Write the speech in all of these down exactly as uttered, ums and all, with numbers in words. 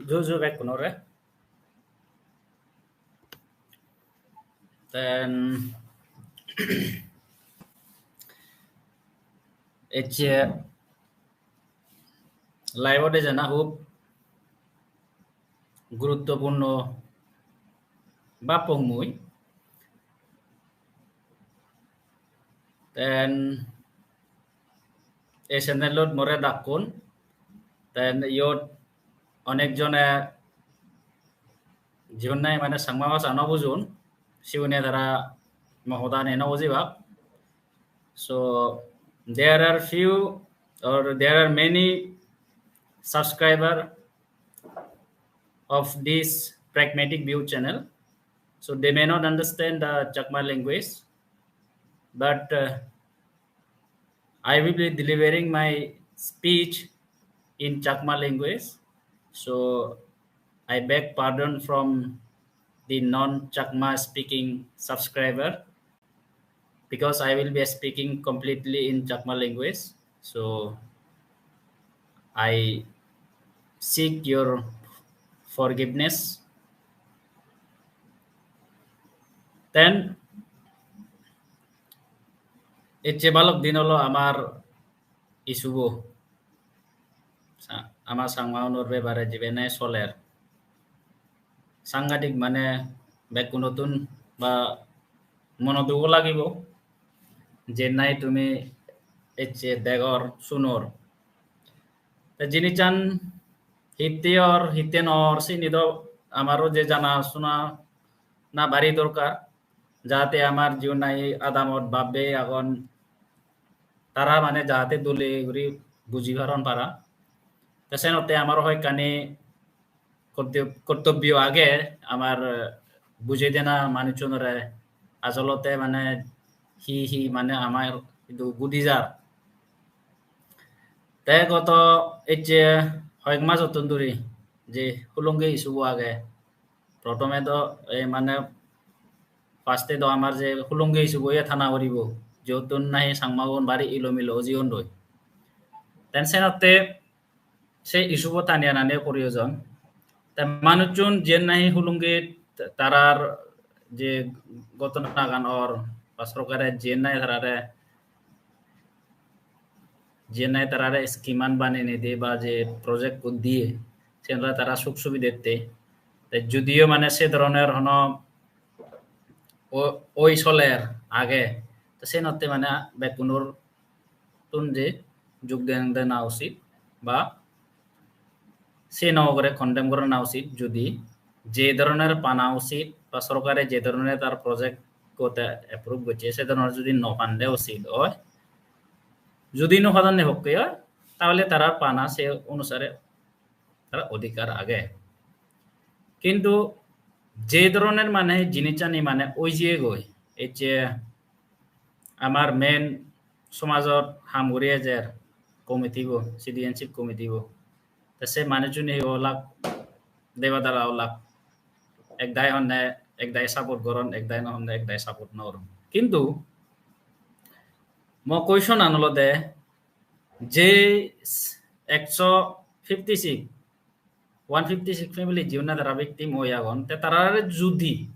Ju ju bekkunore. Then ecche live-ot ejana hub guruttopurno bhappong mui. Then ei channel-ot more dakkun. Then iyot onek jone jigun nahi mane Changma bhasha no bujun, sigune tara mo hodani no bujibak. So there are few or there are many subscriber of this Pragmatic View channel. So they may not understand the Chakma language, but uh, I will be delivering my speech in Chakma language. So I beg pardon from the non-Chakma speaking subscriber, because I will be speaking completely in Chakma language. So I seek your forgiveness. Then ecche balok din olo amar issue bo. Sa-, ama Changma unor bebare jibe nahi soler. Sangadik mane bekkunottun ba mono dugo lagibo. Je nahi tumi ecche degor, sunor. Te jinissan hitte or, hitte nor, sini do amaro je jana suna na bari dorkar. Jate amar jiun nahi adamot bab bei agon, tara mane jate dole guri buji paron para. Te senotte amar hoyekkani kortob-, kortobyo age amar, eh, bujei dena manuchunore, asolote mane hi hi mane amar idu gudi jar. Te goto ecche hoyek majottun duri je Hollongi issue bo age, prothome do ei mane first-e do amar je Hollongi issue bo iye thana poribo, jiyottun nahi Changmagun bari ilomilo ojiyondoi. Then senotte se issue bo tani anani poriyojon. Te manuchun jiyen nahi Hollongit tarar je ghotonagan or ba sorkare jiyen nahi tarare je nahi tarare scheme an banei nide ba je project ko diye, sen tara suk subidette. Te judiyo mane se dhoronor hono o-, oi soler age, te senotte mane bekkunor tun je jug den dena usit ba se no gore condemn gorana usit, judi je dhoronor pana usit ba sorkare je dhoronor tar project gote approve gocche, se dhoronor judi no pande usit oi, judi no padonne pokke oi, tahole tarar pana se onusare tara odhikar age. Kintu je dhoronor mane jinissani mane oi jiyegoi, ei je amar main somajot ham guri ejer committee bo, citizenship committee bo, te se manuchune hi olak, debadala olak, ek dagi honne ek dagi support goron, ek dagi no honne ek dagi support no goron. Kintu mo question an olode je ekso fifty six, one fifty six family jiune tara victim oi agon, te tarare judi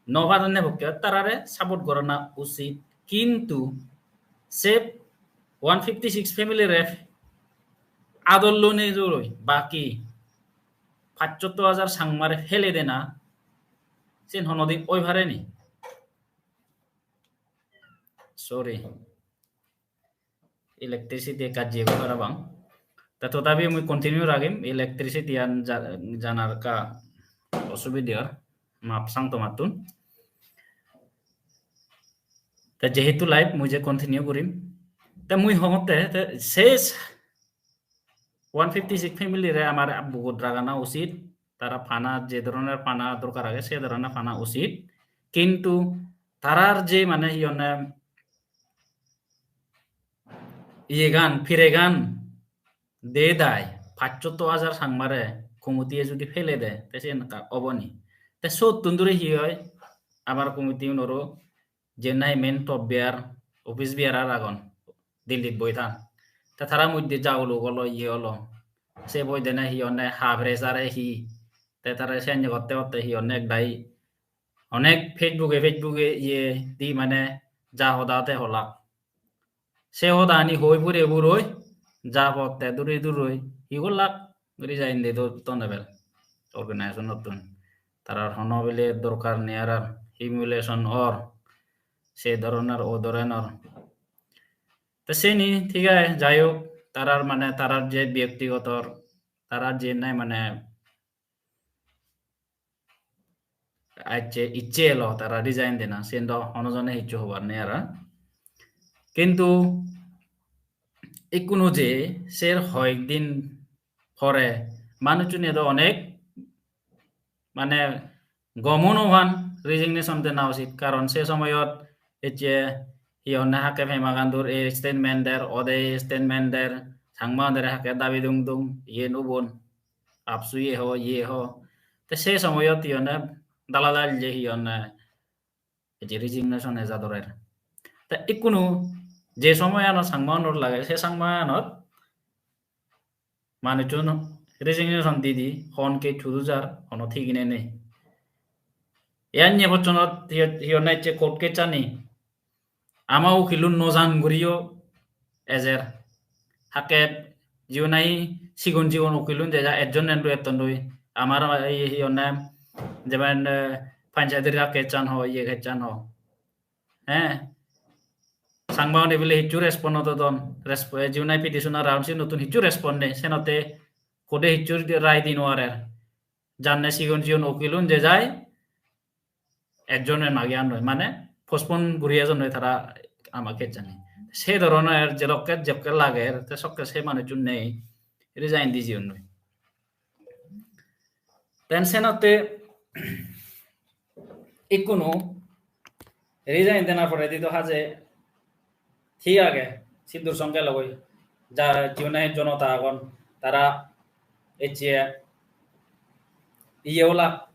no padonne pokke tarare support gorana usit, kintu se one fifty six family re ador lone joloi baki pachsotto hajar Changmare fele dena, sen honodin oi pare ni? Sorry, electricity ekka jebo parapang. Ta totabi mui continue ragim, electricity an ja-, janar ekka osubide or, map sang tomattun. Ta jehetu live mui je continue gurim, ta mui hongotte, ta ses one fifty six family re amar bugot ragana usit, tara pana je dhoronor pana dorkar age, se dhoronor pana usit, kintu tarar je mane hi honne iyegan, piregan de dai, pachsotto hajar Changmare committee-e judi fele de, te siyen ekka obo ni? Te sottun duri hi oi, amar committee-unoro je nahi main top bearer, office bearer agon, Delhi-t boi than. Te tara moddhe ja oluk olo, iye olo, Se poidene hi honne ha pressure-e hi. Te tare senne gotte gotte hi honne ek dagi onek Facebook-e, Facebook-e iye di mane ja hoda te holak. Se hodani hoi pure puroi ja potte duri duroi hi gollak, resign di do ton ebel organization-ottun. Tarar hono bile dorkar nei, arar humiliation or, se dhoronor o dhoronor. Te seni thik age, jai hok, tarar mane tarar je byaktigotor, tarar je nai mane ecche icche elo tara resign dena, siyen do hono jone hissu hobar nei aro. Kintu ikkunu je ser hoyek din pore manuchchune do onek mane gomo no pan, resignation dena usit, karon se somoyot ecche hi honne hakke Pema Khandur ei statement der, ode ei statement der, Changma-unore hakke dabi dung dung, iyen ubon, AAPSU ye ho, ye ho. Te se somoyot hi honne daladal je hi honne, ei je resignation eja dorer. Te ikkunu je somoyanot Changma-unor lage, se somoyanot manuchchun resignation di di, hon case hudu jar, hono thigine nei. Iyan ye bocchonot hi, hi honne ecche court case-ani. Ama ukilun no jan guriyo ejer. Hakke jiyo nahi sigon sigon ukilun je ja ejjon endu etton doi. Amar ei hi honne jemon, eh, panchayati case-an ho, iye case-an ho. He. Changma-une bile hissu respond no dodon. Resp-, eh, jiyo nahi petitioner-an siyottun hissu respond nei. Senotte court-e hissu rai di no parer. Janne sigon sigon ukilun je jai, ejjone magi an noi, mane postpone guri ejon noi tara ama case-ani. Se dhoronor jedokke jokke lager, te sokke se manuchchun nei, resign di jeyon noi. Then senotte ikkunu resign denar poredi do haje thik age, siddur songe logoi ja jiune jonota agon, tara ecche iye ola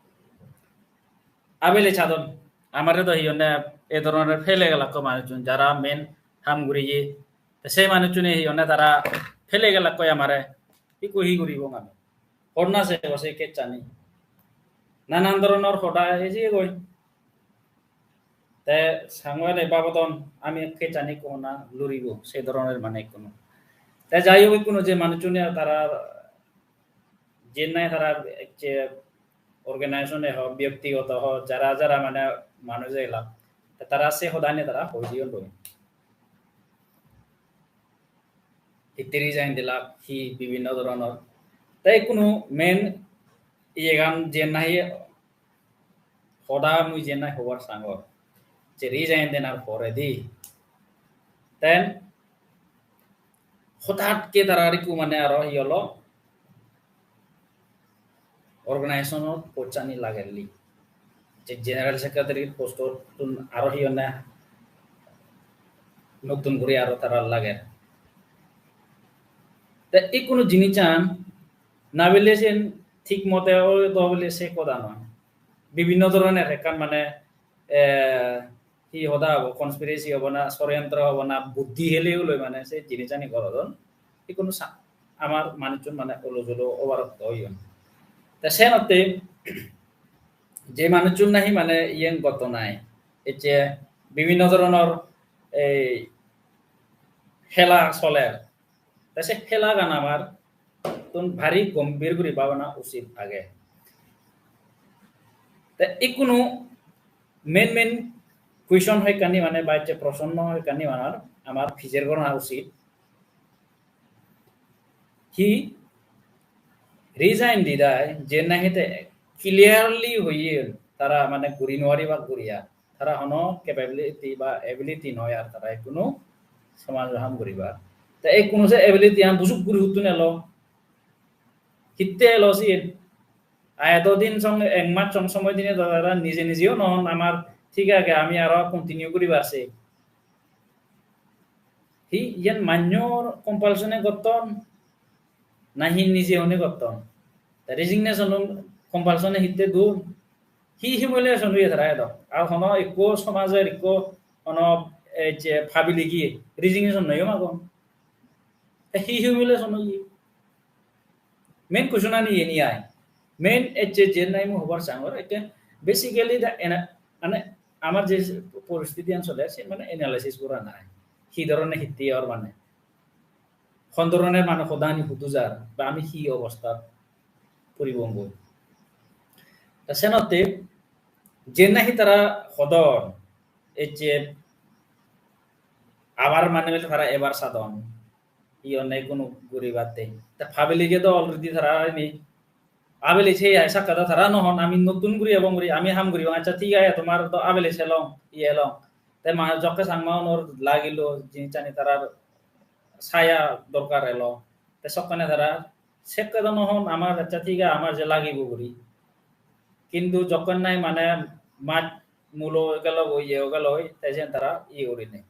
abele chadon, amare do hi honne e dhoronor phele gelakko manuchchun, jara main ham guriye, te sei manuchchune hi honne tara phele gelakko amare, ikko hi guribong ami, honna se o se case-ani, nanan dhoronor hoda ejegoi. Te Changma-une babodon ami case-ani ikko honna luribo, se dhoronor mane ikkunu. Te jai hok, ikkunu je manuchchune tara, je nahi tara je organization-e ho, byaktigoto ho, jara jara mane manuj elak, te tara se hodani tara hoi diyon doi. Hittey resign dilak, hi bibhinno dhoronor. Te ikkunu main iyegan je nahi hoda mui je nahi hobar sangor, je resign denar poredi, then hotat ke tara ikku mane aro hi olo, organization-ot post-ani lagelli. Je general secretary post-ottun aro hi honne notun guri aro tara lager. Te ikkunu jinissan na bile siyen thik mote oido bile se hoda noi. Bibhinno dhoronor ekkan mane, eh, hi hoda obo, conspiracy obo na, soroyantro obo na, buddhi hele huloi mane se jinisani gorodon. Ikkunu sa-, amar manuchchun mane olo jolo obarokto oyon. Te senotte je manuchchun nahi mane iyen gotto nai, ecche bibhinno dhoronor ei hela soler. Te se helagan amar tun bhari gombhir guri bhabana usit age. Te ikkunu main main question hoyekkani mane ba ecche proshno hoyekkani amar, amar pijer gorana usit. Hi resign didai je nahi te clearly hoye tara mane guri no paribak guri ar. Tara hono capability ba ability noi ar tara ikkunu somajo ham guribar. Te ikkunu se ability an busuk guri huttun elo? Hitte elo siyen? Ar eto din song, ek mas song somoy dine tara nije nijeyo no hon amar thik age, ami aro continue guribar se. Hi iyen mannor compulsion-e gotton? Nahi nije hone gotton? Te resignation compulsion-e hitte dun? Hi humiliation oye tara edo? Ar hono ekko somajer ekko hono ei je public-e resignation noyo magon. Te hi humiliation oye? Main question ani iyeni ai. Main ecche je nai mui hobar sangor, ecche basically the ana-, ane amar je poristiti an soler, se mane analysis gora nai. Hi dhoronor hitte or mane. Hon dhoronor mane hodani hudu jar, ba ami hi obosthat poribong goi. Ta senotte je nahi tara hodon, ecche abar mane tara ebar sadon. Iyone gunu guribatte. Ta public-e do already tara ini abele se ai sakka do tara no hon, ami notun guri ebong guri, ami ham guribong. Accha, thik age, tomar do abele selong, iye elong. Te ma jokke Changma unor lagilo, jinisani tarar saya dorkar elo. Te sokkene tara sekke do no hon, amar accha, thik age, amar je lagibo guri. Kintu jokken nai mane maj mulo gelo goi, iye gelo goi, te siyen tara iye gurinei.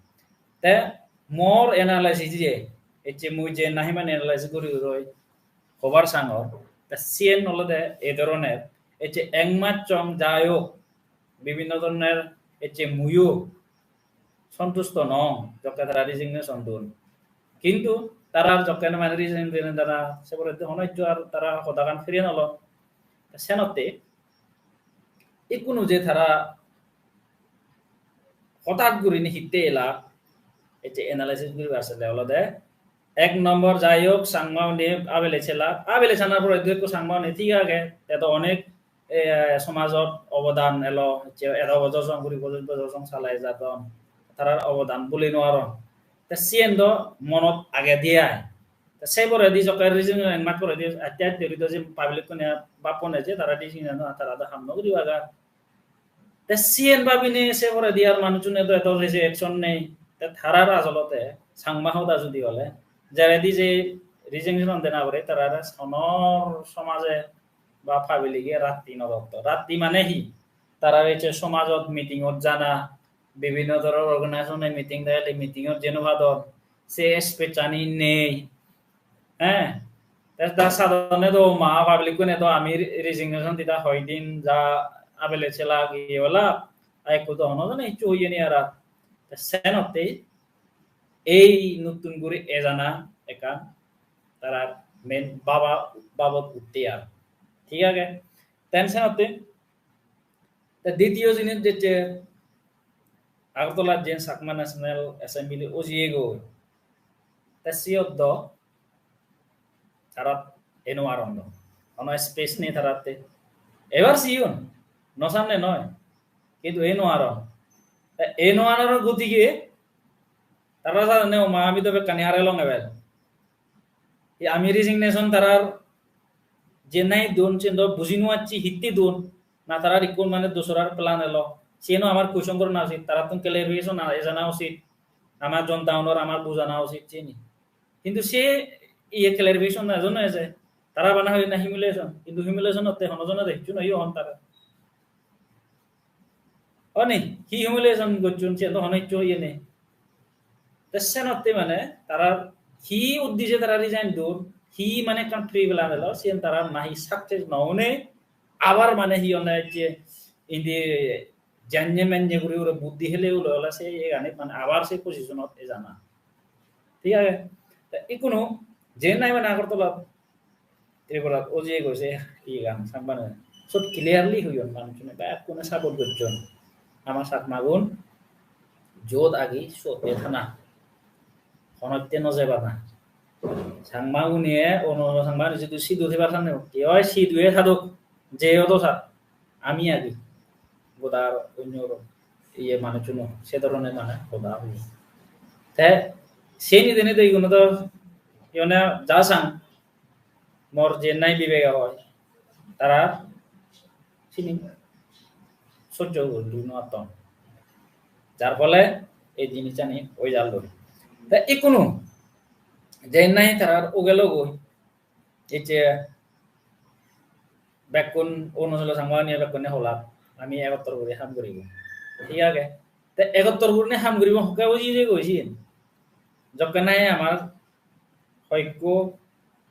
Te mor analysis je, ecche mui je nahi mane analysis guri guri hobar sangor, te siyen olode ei dhoronor, ecche ek maj song jai hok, bibhinno dhoronor ecche muiyo sontusto nw ong, jokke tara resignation don. Kintu tara jokke mane resignation dene tara se poredi hono hissu ar tara hodagan fire nw lon. Senotte ikkunu je tara hotat gurinei hitte elak, ecche analysis guribar sele olode ek nombor jai hok Changma une abele selak, abele sanar pore do ekku Changma une thik age, te do onek, eh, somajot obodan elo, je edo bojor song, kuri bojor, bojor song salai jadon, tarar obodan buli nw paron. Te siyen do monot agedi ai. Te se poredi jokke resignation, ek maj poredi atte atte guri do je public kune bappone je tara resignation, tara do ham nw guribaga. Te siyen babinei se poredi ar manuchune do edo reaction nei. Te tarar asolote Changma hoda judi ole, jeredi je resignation dena pore, tarare sonor somaje ba public-e ratti nw dotto. Ratti mane hi? Tarar ecche somajot meeting-ot jana, bibhinno dhoronor organization-e meeting dagile meeting-ot jei nw padon, se space-ani nei. He? Te ta sadonne do ma public-kune do ami re-, resignation dida hoi din ja abele selak iye ola, ar ekku do hono jone hissu hoye ni ara. Te senotte ei notun guri ejana ekkan tarar main baba-, babot utte ar. Thik age? Te senotte te ditiyo jinis jecche Agartala jen Chakma National Assembly ojiyegoi. Te siyot do tara ei nw paron do. Hono space nei taratte. Ebar siyon, nw sanne noi. Kintu ei nw paron. Te ei nw paron gotige tara sadonne, "O ma, ami do bekkani harelong ebel." Ei ami resignation tarar je nahi don, siyen do buji nw pacchi hitte don, na tarar ikko mane dusorar plan elo. Siyeno amar question gorana usit, tarattun clarification a-, ejana usit. Amar jonta unor amar bujana usit siyeni. Kintu se iye clarification na ejo nw eje. Tara bana hoi na humiliation. Kintu humiliation otte hono jone do hissu nw hon tara. Oni, hi humiliation gocchon, siyen do hono hissu oye nei. Te senotte mane tara hi uddije tara resign don, hi mane ekkan pre-plan elo, siyen tara nahi success nw onei, abar mane hi honne je indi janye manye guri guri buddhi hele ulo ole se iyeganit mane abar se position-ot ejana. Thik age? Te ikkunu je nahi mane Agartala Tripurat ojiyegoi se iyegan, Changmane. Sot clearly hoyon manuchune, bekkune support gocchon. Ama Chakmagun jot agi sot thana. Honotte nw jebana. Changmagune, ono Changmagune jodi sidu thebar sanne, ki oi sidu e thadok, je odo sat. Ami agi. Goda onyo iye manuchuno, se dhoronor mane hoda hoye. Te seni dene do iguno do, iyone ja sang, mor je nai bibege hoi, tara sini sojjo guri nw patton. Jar phole ei jinisani oi jalloi. Te ikkunu je nai tarar ugelo goi, ecche bekkun Arunachalo Changma niye bekkune holak, ami egottor guri ham guribo. Thik age? Te egottor gurinei ham guribo hokke ujire goi siyen. Jokke nahi amar hoikko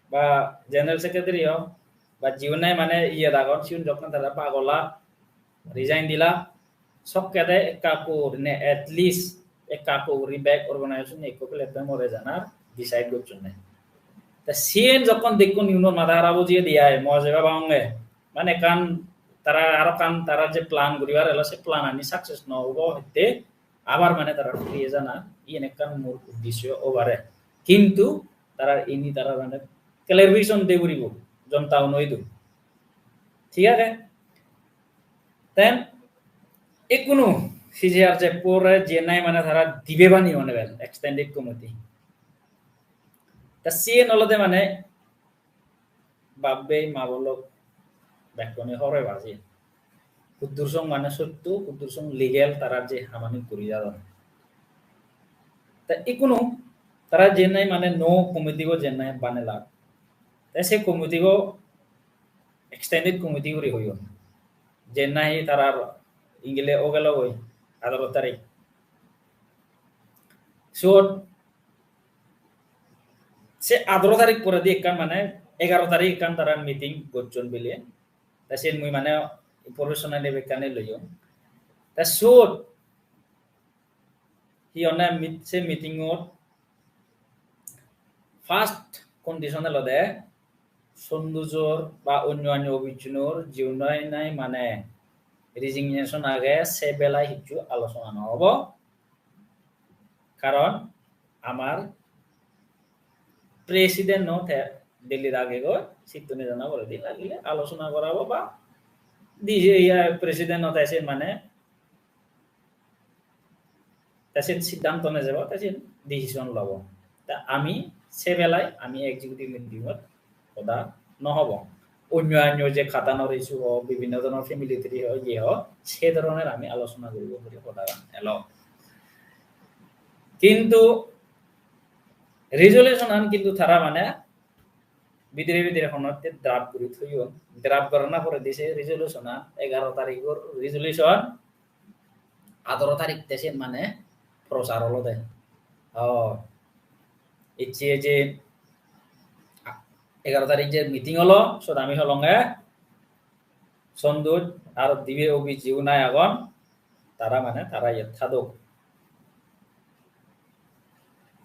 ba general secretary o ba jiun nahi mane iye dagon, siun jokke tara bagola, resign dila, sokkede ekka ekka gurinei, at least ekka ekka guri bek organization ekko platform ore janar decide gocchonne. Te siyen jokkon dekkon, igunor mada harap oi jiyedi ai, mui jeba pangong. Mane ekkan tara aro ekkan tara je plan guribar elo, se plan ani success no obo hitte abar mane tara firi jana, iyen ekkan mul uddesho o pare. Kintu tara ini tara mane clarification de puribo, jonta uno idu. Thik age? Then ikkunu C C R F pore je nai mane tara dibe bani mane bel extended committee. Ta siyen olode mane bab bei ma bon lok bekkune hobor peba je huddur song mane sotto, huddur song legal tara je hamani guri jadon. Ta ikkunu tara je nai mane nuo committee bo je nai banelak. Te se committee bo extended committee guri hoyon. Je nai tarar ingile o gelo goi adaro tarik. Sot se adaro tarik poredi ekkan mane egaro tarik ekkan tara meeting gocchon bile. Te sen mui mane information ani bekkani loyong. Te sot hi honne mit-, se meeting-ot first condition olode Sondujor ba onyo onyo obicchunor jiunai nai mane resignation age, se belai hissu alochona no obo. Karon amar president-o te Delhi agegoi, sittun nejana poredi lagile alochona gorabo ba di-, iya, president-o te sen mane te sen siddhanto nejebo, te sen decision lobo. Ta ami se belai ami executive meeting-ot hoda no hobo. Onyo onyo je katanor issue ho, bibhinno dhoronor family tree ho, iye ho, se dhoronor ami alochona guribo bili hodagan elo. Kintu resolution-an kintu tara mane bidire bidire hono te draft guri thoyon. Draft gorana poredi se resolution-an, egaro tarigor resolution, adaro tarik te sen mane prochar olode. O, icche je egaro tarik je meeting olo, sot ami holonge Sonduj aro dibe obi jiu nai agon, tara mane tara iyot thadok.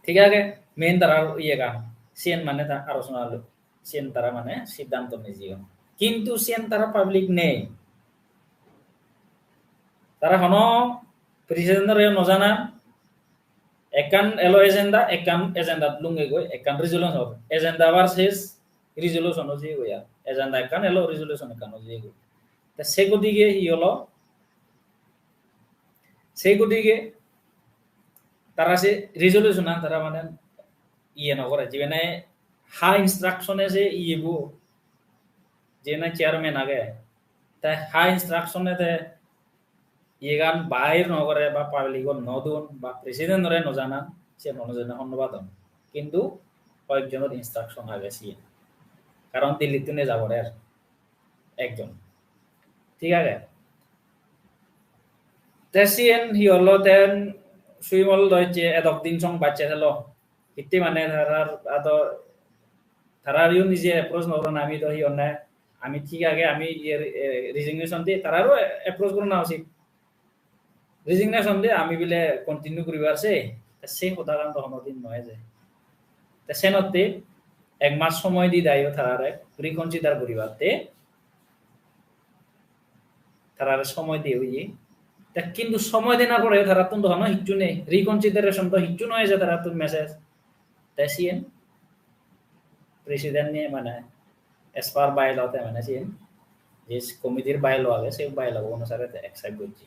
Thik age, main tara iyegan, siyen mane ta aro sona lo, siyen tara mane siddhanto nejiyon. Kintu siyen tara public nei. Tara hono president-ore no janan, ekkan elo agenda, ekkan agenda lunge goi, ekkan resolution. Agenda versus resolution o jeye goi ar. Agenda ekkan elo, resolution ekkan o jeye goi. Ta se godige hi olo? Se godige tara se resolution-an tara mane iye no gore, jibene ha instruction-e se iye bo, jibene chairman age, te ha instruction-e te iyegan bahir no gore ba public-ot no don ba president-ore no janan, se hono jone honno padon. Kintu hoyekjonor instruction age siyen. Karon Delhi-ttun eja porer ekjon. Thik age? Te siyen hi holo, ten Suimol do ecche edok din song bacche thelo. Hitte mane tarar ado, tarareyo nije approach no goron, ami do hi honne, ami thik age, ami iye, eh, resignation di, tararo approach gorana usit. Resignation di, ami bile continue guribar se, te se hodagan do hono din no eje. Te senotte ek mas somoy di daiyo tarare reconsider guribatte. Tarare somoy diye oye. Te kintu somoy denar pore tarattun do hono hissu nei, reconsideration do hissu no eje tarattun message. Te siyen president-e mane as per bylaw te mane siyen je committee-r bylaw age, se bylaw onusare te accept gocche.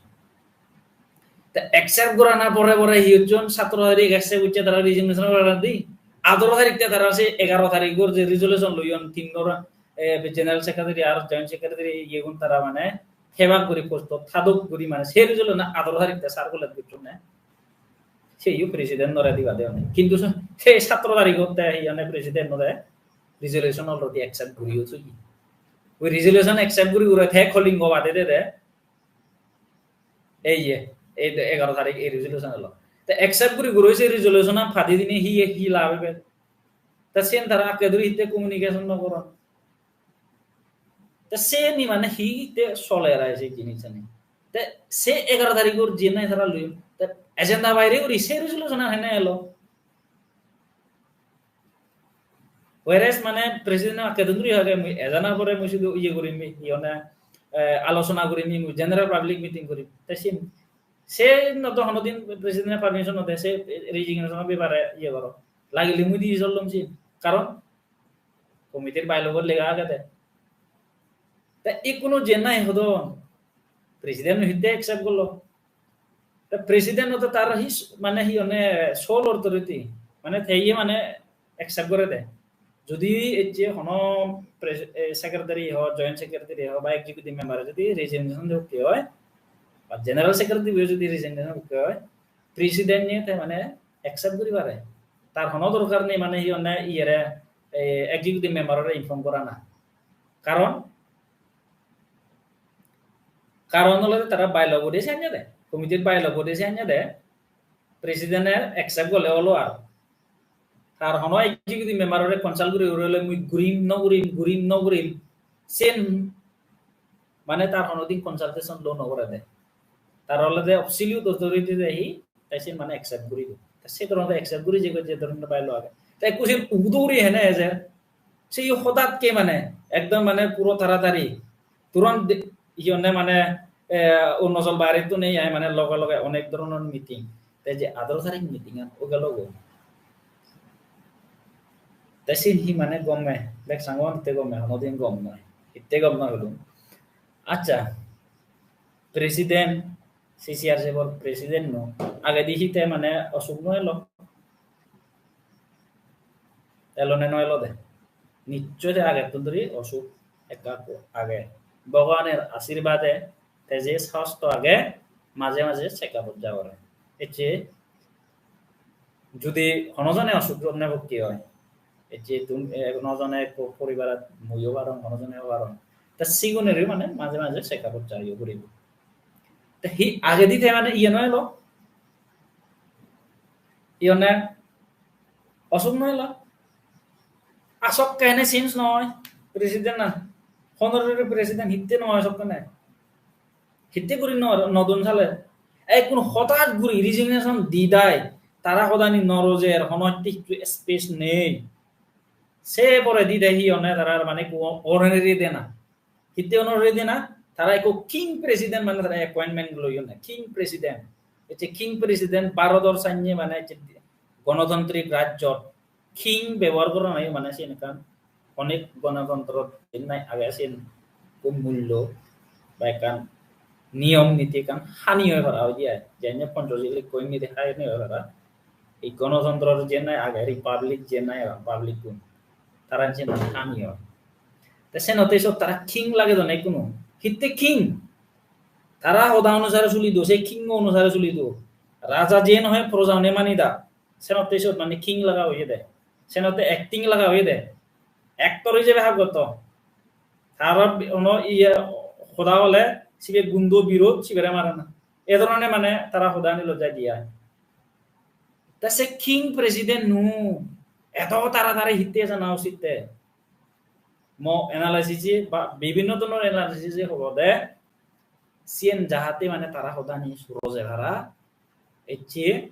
Te accept gorana pore pore hi hocchon, satro tarik accept gocche tara resignation gorana di, adaro tarik te tara se egaro tarigor je resolution loyon tin nor, eh, general secretary ar joint secretary iyegun tara mane thebak guri post-ot thadok guri mane se resolution adaro tarik te circulate gocchonne. Seyo president-ore diba de one. Kintu se, se satro tarigot te hi honne president-ore resolution already accept guriyo thoye. Oi resolution accept guri guri te Kalingo bade de de. Ei ye, ei de egaro tarik ei resolution elo. Te accept guri guri se resolution-an padi dine hi, hi lab ebe? Te siyen tara akke duri hitte communication no goron. Te siyeni mane hi te soler ai se jinisani. Te se egaro tarigor je nai tara loyon. Te agenda baire guri se resolution-an hene elo. Whereas mane president akke dun duri age, mui ejana pore mui sudu iye gurim, iye hone, eh, alochona gurim, mui general public meeting gurim. Te sin, se no to hono din president permission no de, se resignation bepare iye goro. Lagile mui di sollom sin. Karon committee-r bylaw-ot lega agede. Te ikkunu je nahi hodon, president-o hitte accept gollo? Te president-o to tar hi s-, mane hi hone sole authority, mane te iye mane accept gore de. Jodi ecche hono pres-, eh, secretary ho, joint secretary ho, ba executive member jodi resignation dokke oi, ba general secretary jodi resignation dokke oi, president-e te mane accept guri pare. Tar hono dorkar nei mane hi hone iyere, eh, executive member-ore inform gorana. Karon, karon olode tara bylaw body se anye de, committee-r bylaw body se anye de, president-e accept gole olo ar. Tar hono executive member-ore consult guri guri ole mui gurim, no gurim, gurim, no gurim, sen mane tar hono din consultation lo no gore de. Tar olode absolute authority de hi, te sen mane accept guri do. Te se dhoronor accept guri je, je dhoronor bylaw age. Te ekku sen udo guri hene ejer. Se hodat ke mane ekdom mane puro taratari. Turon de-, hi honne mane, eh, Arunachal baire tun ei ai mane loge loge onek dhoronor meeting. Te je adaro tarik meeting an o gelo go. Te sin hi mane gome, bek sangon te gome, hono din gom noi. Hitte gom noi hulung. Accha, president, C C R C-bor president no, agedi hi te mane osuk no elo? Elo ne no elo de? Nichchoi te agettun dhuri osuk ekka ekka age. Bhogobanor ashirbade te je sahosto age, maje maje check up-ot jagore. Ecche judi hono jone osuk jone bhokti oi, ecche tun, eh, hono jone ekko poribarat muiyo parong, hono jone o parong. Ta sigunore mane maje maje check up-ot jaiyo guribo. Ta hi agedi te mane iye no elo? Iye ne osuk no elo? Asok kene change noi president na? Honorary president hitte noi asok kene? Hitte guri no, no don sale? Ekkun hotat guri resignation di dai, tara hodani no rojer, hono hitte hissu space nei. Se pore di de hi honne tara mane ekku honorary dena. Hitte honorary dena? Tara ekku king president mane tara appointment loyon, king president. Ecche king president Bharodor sanye mane ecche gonotantrik rajyot king bebohar gorana yo mane siyen ekkan onek gonotontro jiyen nahi age siyen hub mullo ba ekkan niyom niti ekkan hani oi para oide ai. Jenne Panchashil ekko niti hani oi para. Ei gonotontro jiyen nahi age, republic jiyen nahi age, public gun. Tara siyen hani oi. Te senotte sot tara king lage done ikkunu. Hitte king? Tara hoda onusare suli do, se king onusare suli do. Raja jiyen hoi proja une mani da. Senotte sot mane king laga oye de. Senotte acting laga oye de. Actor hijebe hap gotto. Tara bi-, ono iye hoda hole sibe gundo birod sibere marana. E dhorone mane tara hoda ani lojjai diya. Ta se king president nu eto taratari hitte jana usit te? Mo analysis e ba bibhinno dhoronor analysis e hobo de siyen jahate mane tara hodani roje para, ecche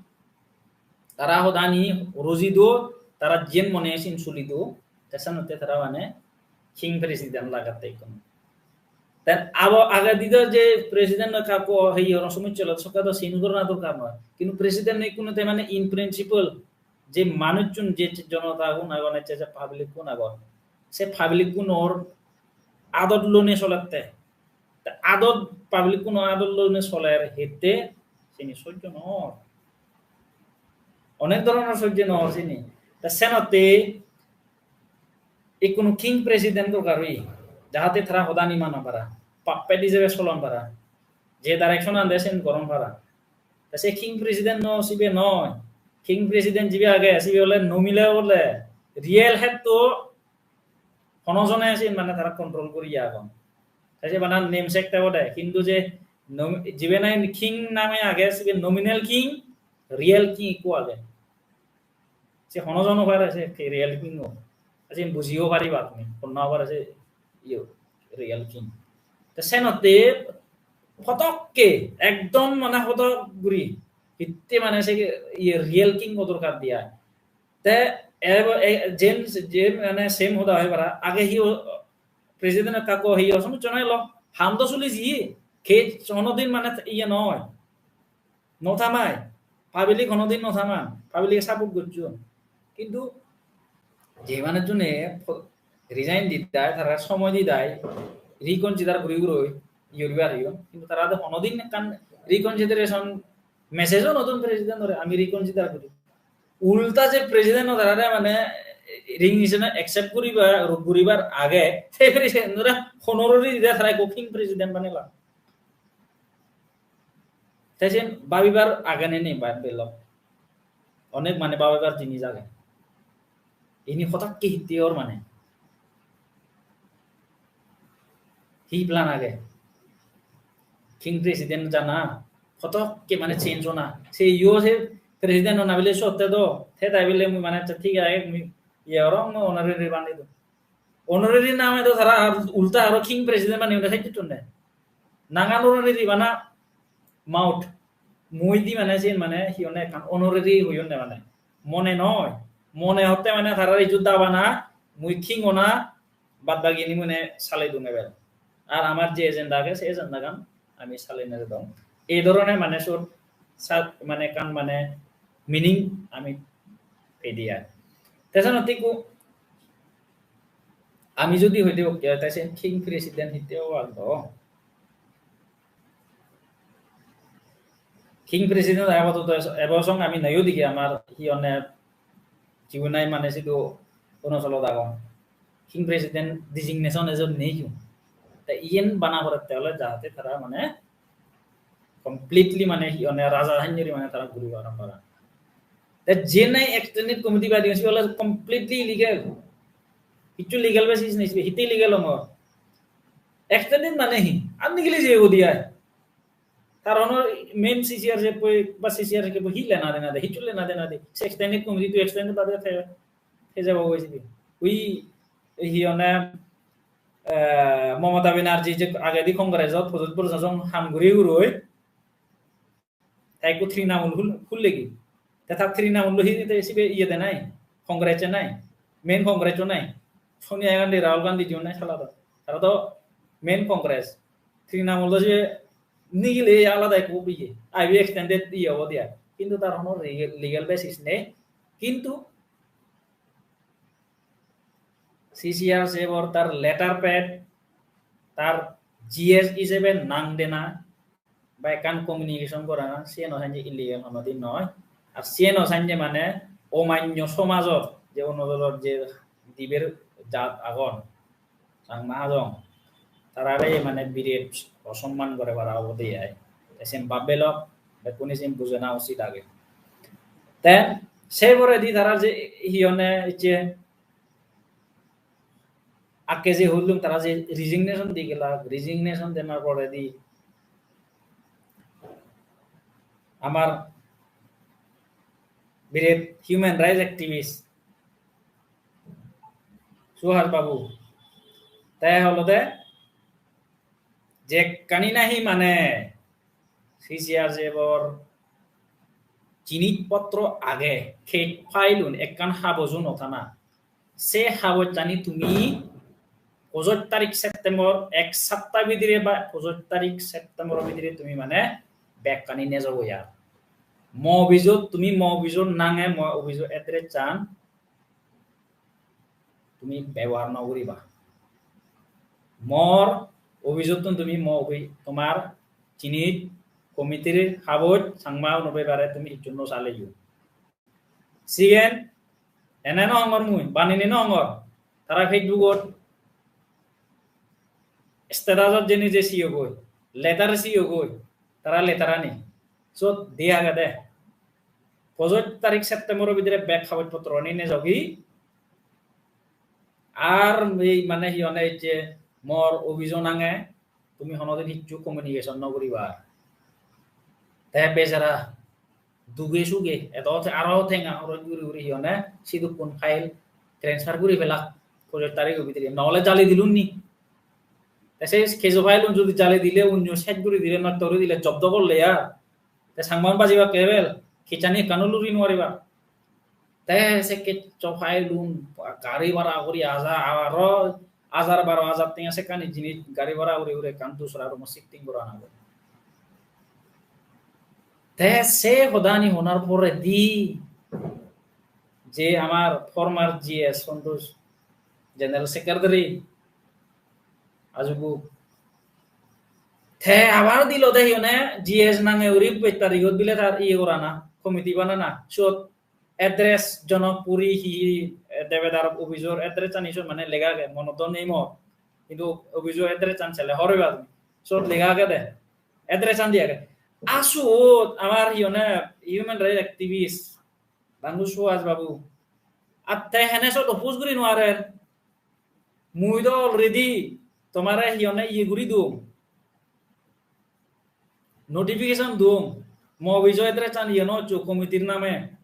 tara hodani roji do, tara jiyen mone siyen suli do, te senotte tara mane king president lagatte ikkunu. Then abo agedi do je president no kakko hei oro somosya olo sokke do sin gorana dorkar noi. Kintu president no ikkunu te mane in principle je manuchun je jonotagun agon, ecche je public gun agon, se public gunor adot lone solette. Te adot public kuno adot lone soler hitte sini sojjo nw or. Onek dhoronor sojjo nw or sini. Te senotte ikkunu king president dorkar oye, jahate tara hodani mana para, puppet ijebe solon para, je direction an de sen goron para. Te se king president no, sibe noi. King president jibe age, sibe ole nominal ole, real head to hono jone siyen mane tara control guriye agon. Te se bana namesake te obode, hintu je nom-, jibe nahi king name age, sibe nominal king, real king ekko age. Se hono jon o pare se ki real king o. Siyen bujiyo pariba tumi, honna pare se iyo real king. Te senotte hotokke, ekdom mane hotok guri, hitte mane se iye real king o dorkar diya. Te Ebo-, e-, James, James mane same hoda hoi para. Age hi o-, president ekka ko hi o somossa nai lo. Ham do suli jiye. Case honodin mane iye noi. No thamai. Public honodin no thaman. Public support gocchon. Kintu je manujjune po-, resign di dai, tara somoy di dai, reconsider guri guroi, iye guri pariyon. Kintu tara do honodin ekkan reconsideration message-o no don president-ore, ami reconsider guri. Ulta je president-o tarare mane resignation accept guribar, guribar age, te president-ore honorary dide tara ekko king president banela. Te siyen babibar age ne nei ba-, belok? Onek mane babibar jinis age. Ini hotakke hitte or mane? Hi plan age? King president jana, hotokke mane change ona. Se yo se president ona bile sotte do, te tai bile mui mane acha thik age, mui iye orong, mui honorary bani do. Honorary name do tara ar ulta aro king president bani une thai tuttunde. Nangan honorary bana mouth. Mui di mane sen mane hi honne ekkan honorary hoyonne mane. Mone noi. Mone hotte mane tara ijut dabana, mui king ona, bad bagini mane salai dun ebar. Ar amar je agenda age, se agenda gan ami salai nere dong. Ei dhoroner mane sot sa-, mane ekkan mane meaning ami pedi ar. Te senotte ekku ami jodi hoide okke, te sen king president hitte obo ar do. King president apatot ebo song ami nayo degi amar hi honne jigun nai mane sidu Arunachalot agon. King president designation ejon nei ju. Te iyen bana porette ole jahate tara mane completely mane hi honne raja hanyori mane tara guri paron para. Te je nai extended committee badi sibe ole completely illegal. Hissu legal basis nei sibe, hitte illegal ongor? Extended mane hi? Ar nigili jeyegoi de ai. Tar hono main C C R C F oi ba C C R C F oi hi lena dena de, hissu lena dena de. Se extended committee to extended bade the, the jabo hoyesi de. Ui, hi honne, eh, Mamata Banerjee je agedi Congress-ot pojoj projasong ham guri guroi, te ekku Trinamool hul-, hullegi. Te tar Trinamool lo hi te sibe iye de nai, Congress-e nai, main Congress-o nai. Sonia Gandhi, Rahul Gandhi jiun nai sala do. Tara do main Congress. Trinamool do sibe nigile alada ekku iye. Ibe extended iye obo dia. Kintu tar hono legal, legal basis nei. Kintu C C R C F or tar letter pad, tar G S hisebe nang dena, ba ekkan communication gorana, siyen o sanje illegal honodin noi. Ar siyen o sanje mane omanyo somajor je onodolor je diber jat agon, Changma Hajong, tarare mane biret osomman gore para obode ai. Te sen bab belok, bekkune sen bujana usit age. Te se poredi tara je hi honne je akke je hollung, tara je resignation di gelak, resignation denar poredi amar biret human rights activist Suhas Babu, te olode jekkani nahi mane C C R C F or jinis potro age, case file un, ekkan haboj un othana. Se habojani tumi pojoj tarik September, ek sapta bidire ba pojoj tarik September bidire tumi mane bekkani nejo goi ar. Mo office-ot tumi mo office-or nange mo office-or address-an tumi bebohar no guriba. Mor office-ottun tumi mo office, tomar jinis committee-r haboj Changma uno bebare tumi hissu no saleyo. Siyen ene no hongor mui, banine no hongor. Tara Facebook-ot status-ot jeinei je siyogoi, letter siyogoi, tara letter-ani. Sot de agede. Pojoj tarik September-o bidire bek haboj potro ani nejogi. Ar ei mane hi honne je mor office-o nange tumi honodin hissu communication no guriba. Te bejara duge suge eto te-, aro tenga horoj guri guri hi honne sidukkun file transfer guri pelak pojoj tarigo bidire. Nohole jali dilun ni? Te se kejo file-un jodi jali dile, unyo sej guri dile, nosto guri dile, jobdo gorle ar. Te Changma-un bajibak kebel, kichani ekkano luri no pariba. Te sekke cho file un gari bhara guri aja, aro hajar baro hajar tenga sekkani jinis gari bhara guri guri ekkan dusra room shifting gorana pore. Te se hodani honar poredi je amar former G S Santosh, General Secretary, ajubu. Te abar dilo de hi honne G S nange guri bej tarigot bile tar iye gorana, committee banana, siyot address Janakpuri hi hi, eh, Debedar office-or address-ani siyot mane lega age, monot do nei mor. Hintu office-o address-an sele hobor peba tumi. Siyot lega age de. Address-an diye age. Ar siyot amar hi honne human rights activist Dangu Suhas babu. Ar te hene siyot oppose guri nw parer. Mui do already tomare hi honne iye guri dong. Notification dong. Mo office-o address-an iye nw hoccho committee-r name.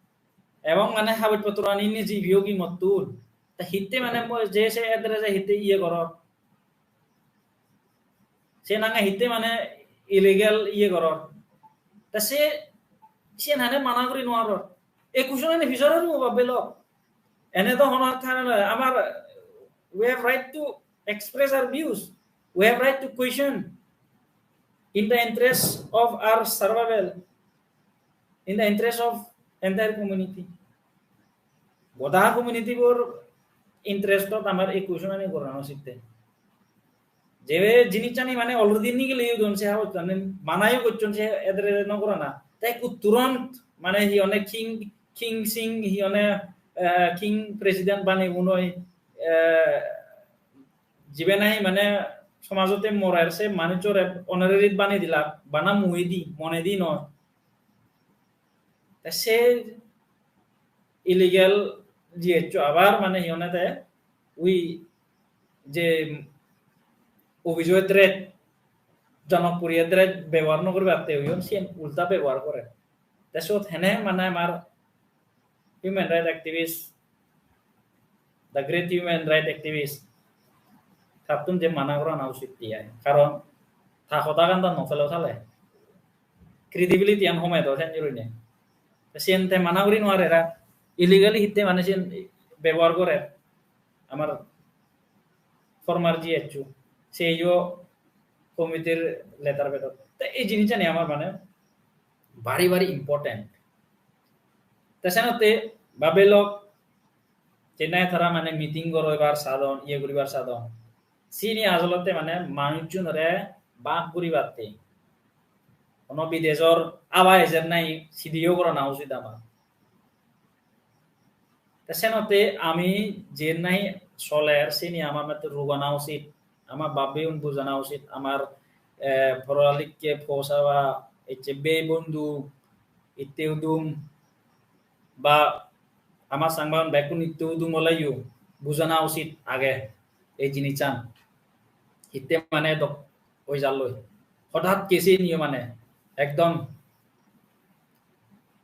Ebong mane hagoj potro ani niji biyogi mottun. Ta hitte mane mo je se address-e hitte iye goror. Se nange hitte mane illegal iye goror. Ta se, siyen hane mana guri nw paror. Ei question ani future-or mo babbe lok. Ene do hono than noi, amar, we have right to express our views. We have right to question in the interest of our survival, in the interest of entire community. Goda community bor interest-ot amar ei question ani gorana usit te. Je jinisani mane already nigili don se hagoj ani manayo gocchon se edere nw gorana. Te ekku turant mane hi honne king, king sing hi honne, eh, king president bani unoi, eh, jibe nahi mane somajotte morer se manuchore honorary bani dilak, bana muidi, monedi noi. Te se illegal G S-o abar mane hi honne te ui je office-o address, Janakpuri address bebohar nw guribatte hoyon, siyen ulta bebohar gore. Te siyot hene mane amar human rights activist, the great human rights activist, tattun je mana gorana usit te ai. Karon ta hodagan do nw thele thale credibility-an home do sen jurine. Te siyen te mana guri nw parer, illegally hitte mane siyen bebohar gore. Amar former G S-o, seyo committee-r letter bedot. Te ei jinisani amar mane bari bari important. Te senotte babbe lok, je nahi tara mane meeting goribar sadon, iye guribar sadon, sini asolotte mane manuchunore bak guribatte. Hono bidejor awa ejer nahi sidiyo gorana usit amar. Te senotte ami je nahi soler sini amar mane rugana usit, amar babbe un bujana usit, amar, eh, poralikke posaba ecche bei bondhu itte udum ba amar Changma un bekkun itte udum oleyo bujana usit age ei jinissan. Hitte mane dok oi jalloi. Hodat kesi niyo mane ekdom.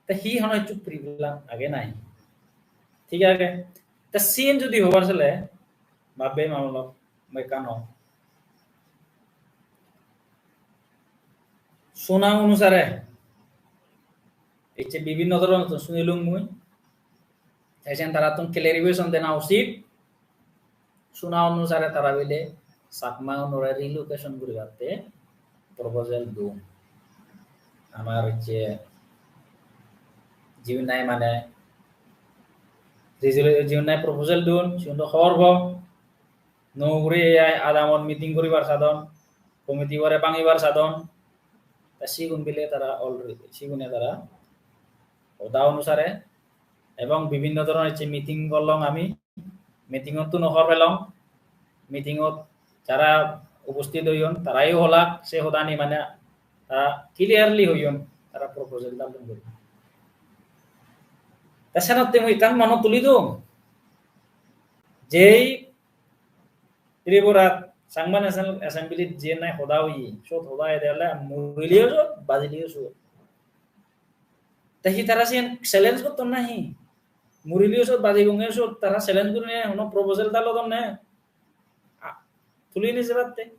Te hi hono hissu problem age nahi? Thik age? Te siyen jodi hobar sele, babbe ma lok, mui ekkan hong. Suna onusare, ecche bibhinno dhoronottun sunilung mui. Te siyen tarattun clarification dena usit. Suna onusare tara bile Chakma unore relocation guribatte proposal don. Amar je jiun nahi mane resolu-, jiun nahi proposal don, siun do hobor bo. Nuo guri ei adamot meeting guribar sadon, committee bore bangibar sadon. Ta sigun bile tara already, sigune tara hoda onusare ebong bibhinno dhoronor je meeting gorlong ami, meeting-ottun hobor pelong, meeting-ot jara uposthit oyon, tarayo holak se hodani mane tara clearly hoyon, tara proposal dalong guri. Ta senotte mui ekkan monot tuli dong, jei Tripurat Changma National Assembly-t je nahi hoda oye, sot hoda ede ole murileyo sot, bajileyo sot. Te hi tara siyen challenge gotton nahi? Murileyo sot, bajigongeyo sot, tara challenge gurinei hono proposal dalodon ne? A, tuli ni jebatte.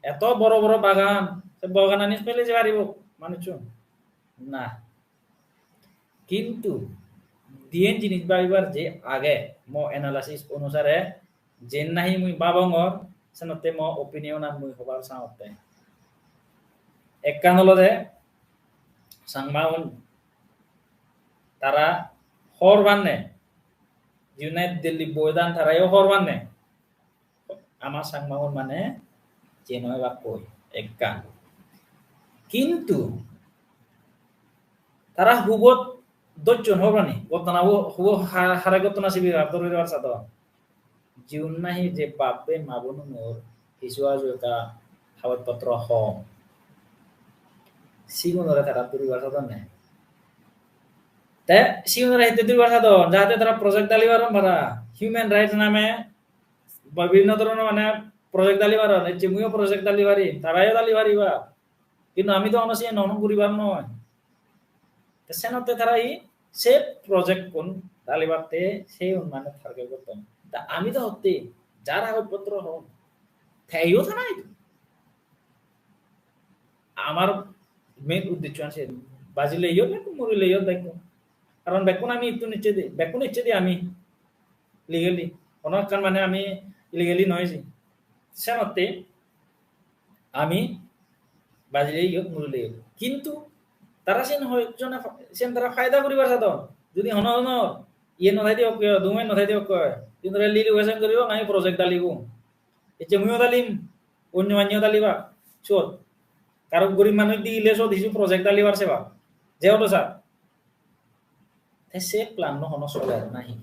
Eto boro boro bagan, se baganani pele je paribo manuchun? Na. Kintu diyen jinis babibar je age, mo analysis onusare jen nahi mui babongor, senotte mo opinion an mui hobar sangotte. Ekkan olode Changmaun tara hor banne, jiune Delhi boidan tarayo hor banne. Ama Changmaun mane jeno ebakkoi ekkan. Kintu tara hubot dojjon hor bani, ghotona hu-, hubo ha-, hare ghotona sibe ar dori dori sadon. Jiun nahi je bap bei ma bonunor hissu aju ekka hagoj potro hom. Sigunore tara duribar sadonne. Te sigunore hitte duribar sadon, jahate tara project dali paron para. Human rights name ba bibhinno dhoronor mane project dali paron, ecche muiyo project dali parim, tarayo dali pariba. Kintu ami do hono siyen hono guribar noi. Te senotte tara hi se project kun dalibatte se un mane target gotton. Ta ami do hotte jar hagoj potro hom, teyo tara idu. Amar main uddesho ase, bajileyo bekkun, morileyo bekkun. Karon bekkun ami ittun icchedi, bekkun icchedi ami legally. Hono ekkan mane ami illegally noi eji. Senotte ami bajileyo, morileyo. Kintu tara sen hoyekjone, sen tara faida guribar sadon. Jodi hono hono iye no thaide okke, document no thaide okke, kintu relocation guribo, ami project dalibo. Ecche muiyo dalim, onyo manyo daliba, sot. Karo gorib manuj dile sot hissu project dalibar seba. Je hodo sir. Te se plan no hono soler nahi.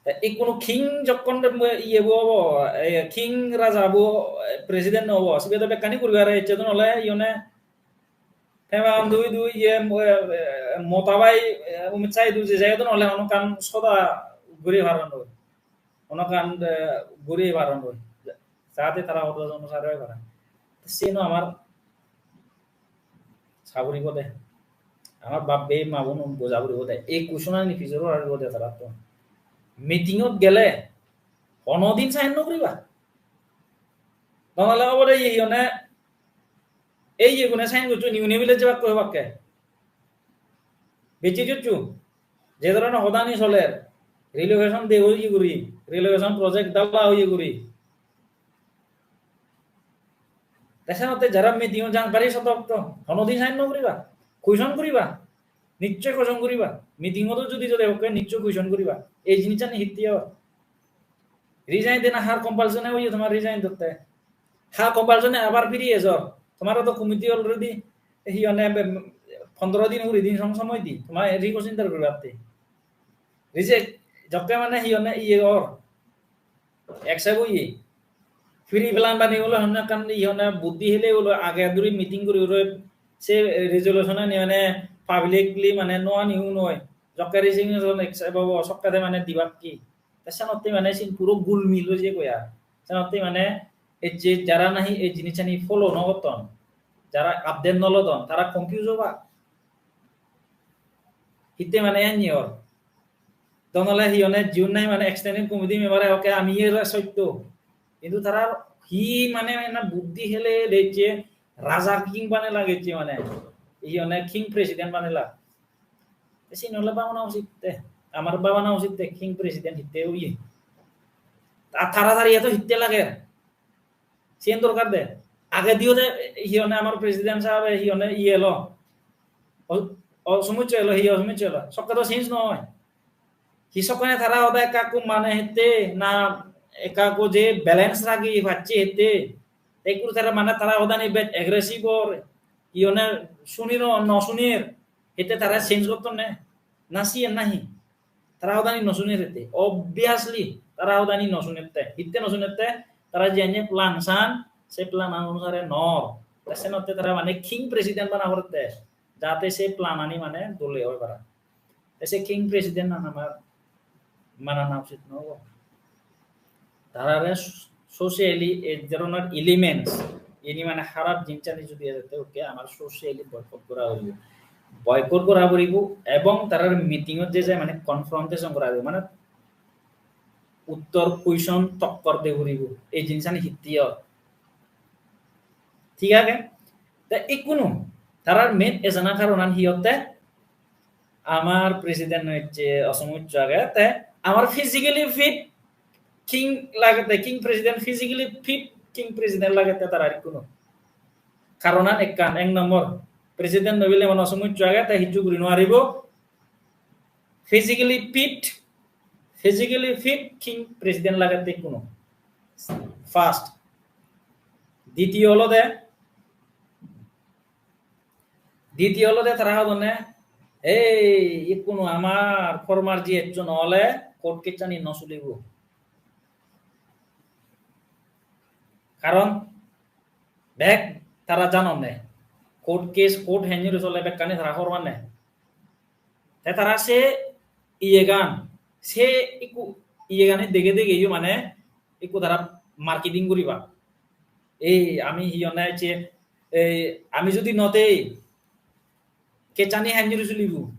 Te ikkunu king jokkon de iye bo obo, eh, king raja bo, eh, president no obo, sibe do bekkani guribar ecche don ole iyone Pema Khandu idu iye, eh, eh, Mamata bai, eh, Amit Shah idu je jai don ole hono ekkan soda guri paron doi. Hono ekkan, eh, guri paron doi. Jahate tara hodo jono sare oi paron. Seno amar sa puribo de. Amar bap bei ma bon un boja puribo de. Ei question ani pijor gora puribo de tara to. Meeting ot gele hono din sign no guriba. Donale obode iye hiyone ei iyegune sign gocchon, iune bile jebakke hobakke. Bejje jocchu, je dhoroner hodani soler, relocation de oye guri, relocation project dala oye guri. Te senotte jara meeting-ot jang pari sodok to, honodin sign no guriba, question guriba, nischoi question guriba, meeting-ot jodi jodi hokke nischoi question guriba. Ei jinisani hitte or? Resign dena har compulsion oye tomar resign dotte? Ha compulsion abar firi ejor? Tomare to committee already hi honne be-, pondro din, kuri din song somoy di, tomare reconsider guribatte. Reject, jokke mane hi honne iye or, accept oye. Free plan bani bole honne ekkan hi honne buddhi hele bole age duri meeting guri guri se resolution ani mane publicly mane no ani unoi. Jokke resignation accept obo, sokke te mane dibak ki. Te senotte mane siyen puro gulmil oi jeyegoi ar. Senotte mane ei je jara nahi ei jinisani follow no gotton, jara update no lodon, tara confuse obak. Hitte mane eni or? Don ole hi honne jiun nahi mane extended committee member e hokke ami ere sotto. Hintu tara hi mane na buddhi hele decche raja king bane lagecche mane. Hi honne king president bane lag. Te siyen ole babana usit te. Amar babana usit te king president hitte oye. Ta-, taratari eto hitte lager. Siyen dorkar de. Age diyo de hi honne amar president sahabe hi honne iye elo. O, o sumuccho elo, hi o sumuccho elo. Sokke to change no oi. Hi sokkene tara hoda ekka ekku mane hitte na ekka ekku je balance ragi pacche hitte. Te ekku tara mane tara hodani bej aggressive or. Hi honne suni no, no sunir. Hitte tara change gotton ne? Na siyen nahi? Tara hodani no sunette. Obviously, tara hodani no sunette. Hitte no sunette? Tara je anye plan san, se plan anusare nor. Te senotte tara mane king president bana porette. Jate se plan ani mane dole oi para. Te se king president an amar manana usit no obo. Tarare socially ei dhoronor elements, ini mane harap jinisani jodi ejette, okke amar socially boycott gora poribo. Boycott gora poribo ebong tarar meeting-ot je je mane confrontation gora poribo, mane uttor question tokkor de poribo. Ei jinisani hitte or? Thik age? Te ikkunu tarar main ejana karonan hi otte? Amar president hocche Osomuccho age, te amar physically fit king lagette, king president, physically fit king president lagette tarar ikkunu. Karonan ekkan, ek nombor, president nobile emon Osomuccho age, te hissu guri no paribo. Physically fit, physically fit king president lagette ikkunu. First. Ditiyo olode, ditiyo olode tara hodonne, ei ikkunu amar former G S chun ole court case ani no sulibo. Karon bek tara janonne, court case, court henjuri sole bekkani tara hobor panne. Te tara se iyegan, se ikku iyegani dege dege yo mane ikku tara marketing guriba. Ei ami hi honne je, ei ami judi no tei case ani henjuri sulibo.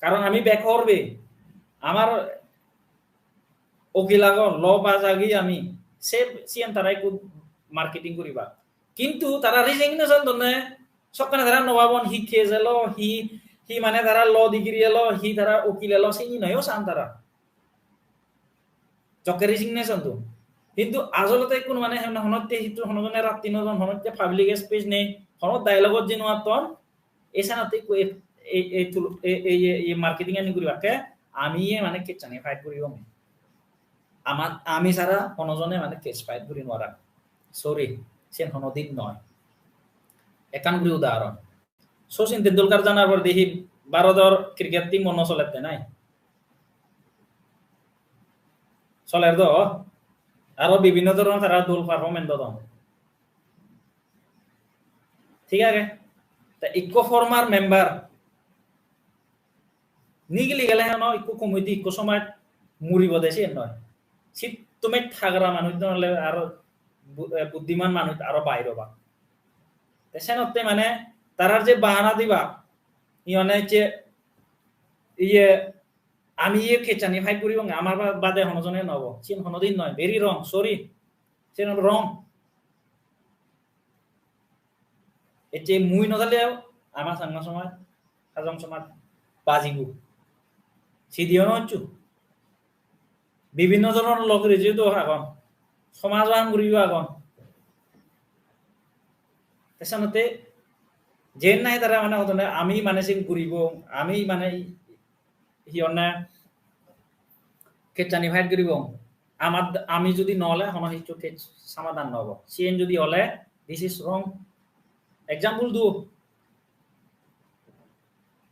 Karon ami bek horbe, amar okil agon, law pass agi ami, se siyan tara ikku marketing guriba. Kintu tara resignation donne, sokkene tara no babon hi case elo, hi, hi mane tara law degree elo, hi tara okil elo, sini noyo san tara. Jokke resignation don. Kintu asolote ikkunu mane hono, honotte hittu hono jone ratti no don, honotte public space nei, hono dialogue-ot jei no atton, esanotte ikku ei, ei, ei tul-, ei, ei, ei, ei marketing ani guribakke, ami ye mane case ani fight guribong. Amar, ami sara hono jone mane case fight guri no paron. Sorry, sen hono din noi. Ekkan guri udahoron. Sachin Tendulkar janar poredi hi Bharodor cricket team-o no solette nai? Soler do. Aro bibhinno dhoronor tara dol performance dedon. Thik age? Te ikko former member nigili gele hono ikko committee, ikko somaj muribo de siyen noi. Sit tumi thagra manuj don ole aro bu-, eh, buddhiman manuj aro bair oba. Te senotte mane tarar je bahana diba, iyone je iye, ami iye case ani fight guribong, amar ba-, bade hono jone no obo. Siyen hono din noi. Very wrong. Sorry. Siyen wrong. Ecche mui no thale ama Changma somaj, Hajong somaj bajibo. Sidiyo no hocchu. Bibhinno dhoronor lok reje do agon. Somaj ham guriyo agon. Te senotte jen nahi tara mane hodonne ami mane sen guribong, ami mane hi honne case ani fight guribong. Amar, ami judi no ole hono hissu case samadan no obo. Siyen judi ole, this is wrong. Example do.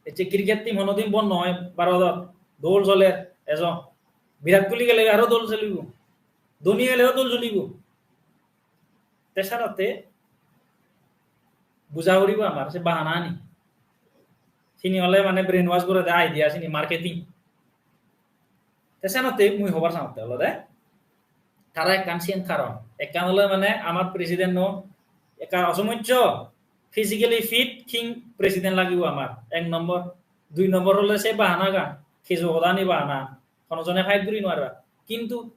Ecche cricket team hono din bon noi, Bharodot dol soler, ejo. Virat Kohli gele aro dol solibo. Dhoni gele aro dol solibo. Te senotte buja puribo amar se bahana ani. Sini ole mane brainwash gorede idea sini, marketing. Te senotte mui hobar sangotte olode tara ekkan siyen karon. Ekkan ole mane amar president no ekka osomoichcho, physically fit king president lagibo amar, ek nombor. Dui nombor ole se bahanagan, kejo hodani bahana. Hono jone fight guri no pariba. Kintu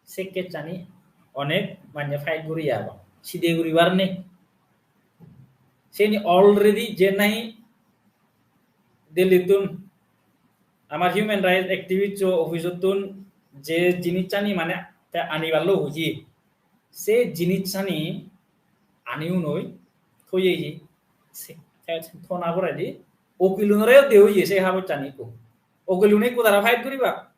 se case ani onek manye fight guri agon. Side guribar nei. Seni already je nahi Delhi-ttun amar human rights activist-o office-ottun je jinissani mane te aniballo hoye, se jinissani ani unoi thoyeye, se, se thona poredi okilunore de oye se habossani ikko. Okilune ikko tara fight guribak.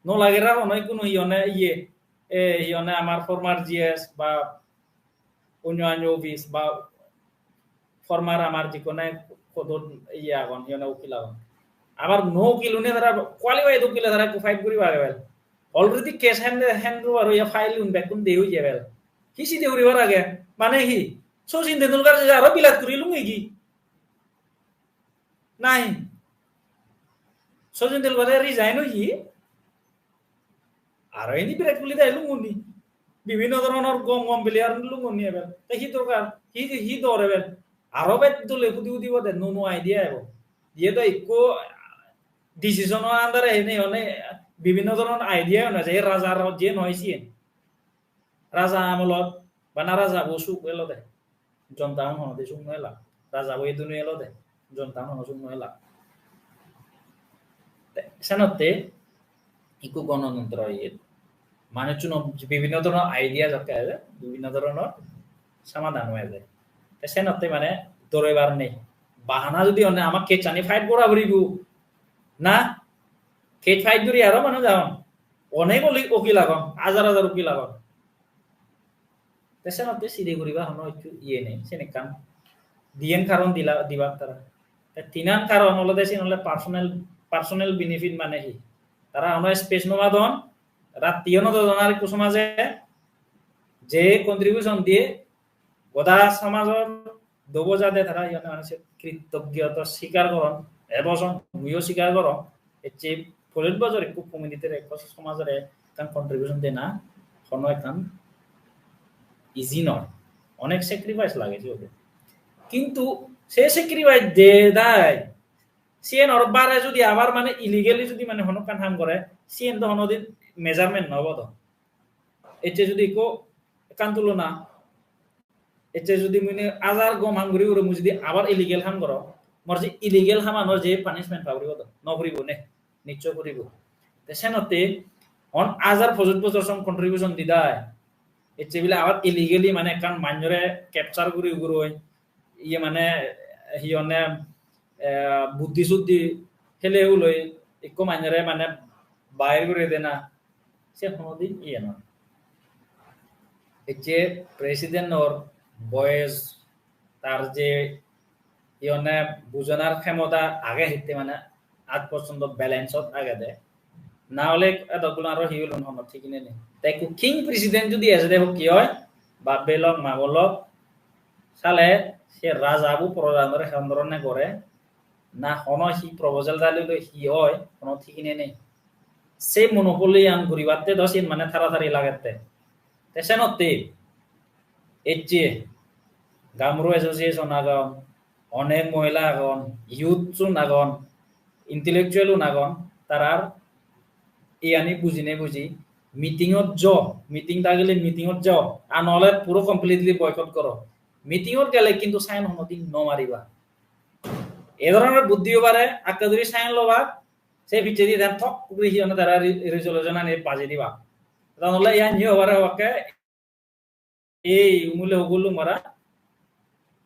No lage ra hono ikkunu hi honne iye, eh, hi honne amar former G S ba onyo onyo office ba former amar jikone kodot iye agon, hi honne ukil agon. Abar no ukil une tara qualified ukile tara ekku fight guribo age bel. Already case hand, hand over oye, file un bekkun de oye bel. Hi side guribar age? Mane hi? Sachin Tendulkar je aro bilat guri lungi gi? Nahi. Sachin Tendulkar resign oye. Aro indi Virat Kohli de lungoni. Bibhinno dhoronor gom gom player lungoni ebel. Te hi dorkar? Hi, hi dor ebel? Aro bej dole hudi hudi bode, nuo nuo idea ebo. Iye do ikko decision o under e hene hone bibhinno dhoronor idea hone je rajar je noi siyen. Raja amolot bana raja bo suk elode. Jonta un honode suk no ela. Raja bo edun elode. Jonta hono suk no elak. Te senotte ikku gonotontro iyet manuchchuno bibhinno dhoronor idea jokke age, bibhinno dhoronor somadhan oi jai. Te senotte mane doroibar nei. Bahana judi honne ama case ani fight gora puribo. Na, case fight guri aro manuj agon. Onek uli-, ukil agon, hajar hajar ukil agon. Te senotte side guribar hono hissu iye nei, sen ekkan diyen karon dila, dibak tara. Te tinan karon olode sen ole personal, personal benefit mane hi? Tara hono space no padon, rattiyo no dodon ar ekku somaje, je contribution diye goda somajor dobo jade tara iyot mane se kritoggoto sikar goron, ebo son muiyo sikar gorong, ecche polit bojor ekku community-re, ekku somajore ekkan contribution dena hono ekkan easy noi, onek sacrifice lage siyot. Kintu se sacrifice de dai, siyen aro bare judi abar mane illegally judi mane hono ekkan ham gore, siyen do hono din measurement no obo do. Ecche judi ekko ekkan tulona, ecche judi mui ne hajar gom ham guri guri mui judi abar illegal ham goro, mor je illegal hamanor je punishment pa puribo do, no puribo ne, nichchoi puribo. Te senotte on hajar pojoj bojor son contribution didai, ecche bile abar illegally mane ekkan manjore capture guri guroi, iye mane hi honne, eh, buddhi suddhi hele huloi ekko manjore mane bair guri dena, se honodin iye noi. Ecche president-or boyes, tar je hi honne bujonar khemota age hitte mane aaj porjonto balance-ot agede. Na hole edokgulo aro hi olun hono thik nei. Te ekko king president judi ejede hokke oi, bap bhei lok, ma bon lok, sale se raja bo projanore hon dhoronne gore, na hono hi proposal dali loi hi oi, hono thik nei. Se monopoly-an guribatte do siyen mane taratari lagette. Te senotte ecche Gamru Association agon, onek mohila agon, youth-un agon, intellectual-un agon, tarar iyani bujine buji meeting-ot jo, meeting thagile meeting-ot jo, ar nole puro completely boycott goro. Meeting-ot gele kintu sign honodin no mariba. E dhoronor buddhi obare, akka duri sign loba, se picchedi den thok guri hi honne tara re-, resolution ani baji diba. Tara nole iyan hi obare obakke, ei umule hugullu mara,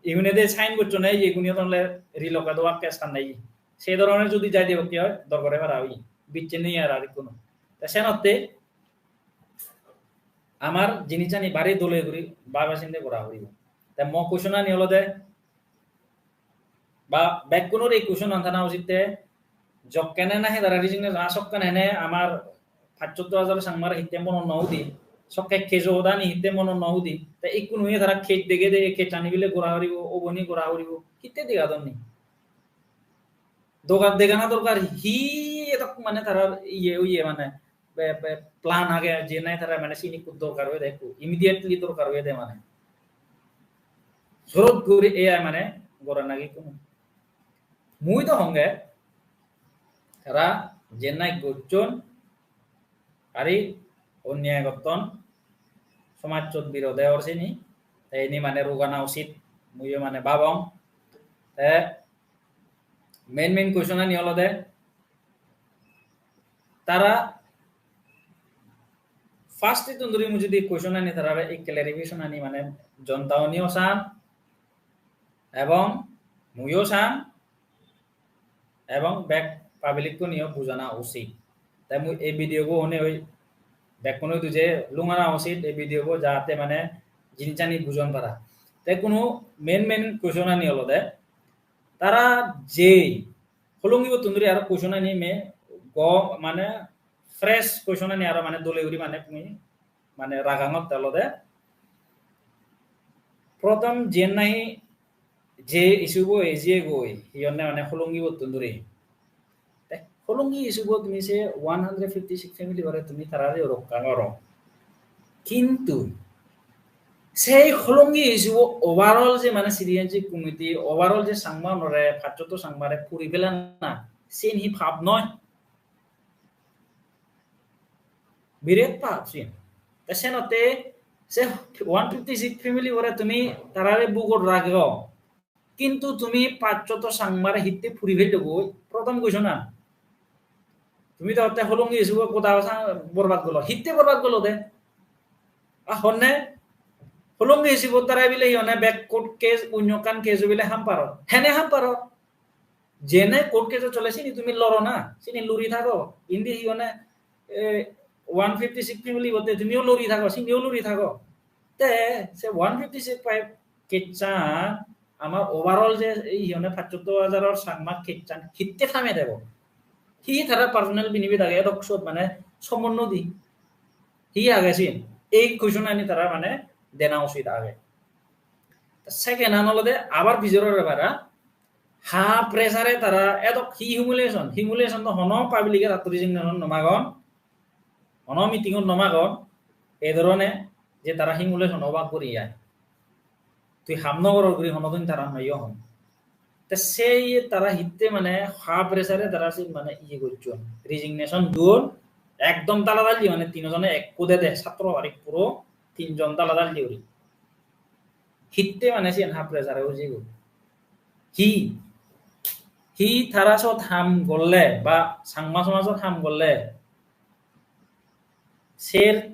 igune de sign gocchonne, igune ole rilokke do akke san nei. Se dhoronor judi jai de okke oi, dorgore para oi. Bicche nei ar, ar ikkuno. Te senotte amar jinisani bari dole guri babe sinde gora puribo. Te mo question ani olode, ba bekkunor ei question an thana usit te, jokkene nahi tara resignation, a sokkene ne amar pachsotto hajar Changmare hitte mono no udi, sokke kejo hodani hitte mono no udi, te ikkunu ye tara case dege de, case ani bile gora puribo, oboni gora puribo, hitte dega donni? Dogar degana dorkar hi edok mane tara iye uye mane be-, be-, plan age je nai tara mane sini ekku dorkar oyede, ekku immediately dorkar oyede mane. Sorot guri A I mane gora nagi kuno. Mui do honge tara je nai gocchon, ari onyay gotton, somajjot birode or sini, te ini mane rugana usit, muiyo mane babong. Te main main question ani olode, tara first-ittun dhuri mui jodi question ani tarare ei clarification ani mane jonta uniyo san ebong muiyo san ebong bek public-uniyo bujana usit. Te mui ei video bo hone oi bekkune idu je lungana usit ei video bo jate mane jinisani bujon para. Te kuno main main question ani olode tara je Hollongibottun dhuri aro question ani me go-, mane fresh question ani aro mane dole guri mane mui mane ragangotte olode. Prothom jiyen nahi je issue bo ejiye goi, hiyonne mane Hollongibottun dhuri. Te Hollongi issue bo tumi se one hundred fifty-six family gore tumi tarare rokka goro. Kintu sei Hollongi issue bo overall je mane citizenship committee, overall je Changma unore, pachchotto Changmare puri pelana, siyen hi pap noi? Biret pap siyen. Te senotte se one fifty-six family gore tumi tarare bugot ragego. Kintu tumi pachshoto Changmare hitte puri phello goi, prothom question an. Tumi to hotte Hollongi issue goda sa-, borbad golo. Hitte borbad golo de? A honne? Hollongi issue bot darai bile hi honne bek court case, onyo ekkan case bile ham paro. Hene ham paro. Jene court case chole sini tumi loro na, sini luri thago. Indi hi honne, eh, one fifty-six family botte tumiyo luri thago, siniyo luri thago. Te se one fifty-six five case-an amar overall je ei hi honne pachsotto hajaror Changma case-an hitte thame debo? Hi tara personal benefit age edok sot mane somonno di? Hi age sin? Ei question ani tara mane dena usit age. Second an olode abar pijor ore para ha pressure-e tara edok hi humiliation, humiliation to hono public-e tatto resignation no magon, hono meeting-ot no magon, e dhorone je tara humiliation obak guri ai. Tui ham no goror guri honodin tara no iyo hon. Te sei tara hitte mane ha pressure-e tara se mane iye gocchon, resignation don, ekdom daladalli mane tino jone ekko dede, satro bari puro tinjon daladalli guri. Hitte mane siyen ha pressure-e ujigoi? Hi? Hi tara sot ham golle ba Changma somajot ham golle ser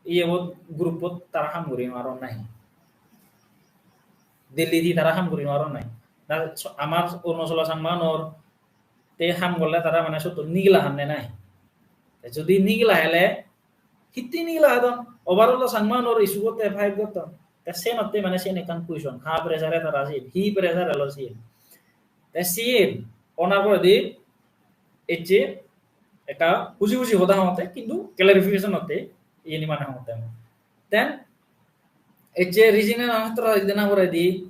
iye bot, group bot tara ham guri no paron nahi? Delhi di tara ham guri no paron nahi? Na so-, amar Arunachal Changma-unor te ham golle tara mane sotto nigila hanne nahi? Te jodi nigila hele, hitte nigila hadon? Overall Changma-unor issue gotte fight gotton. Te senotte mane siyen ekkan question. Ha pressure-e tara siyen? Hi pressure elo siyen? Te siyen onar poredi ecche ekka huji huji hoda hongotte, kintu clarification otte iyeni mane hongotte. Then ecche resignation letter dena poredi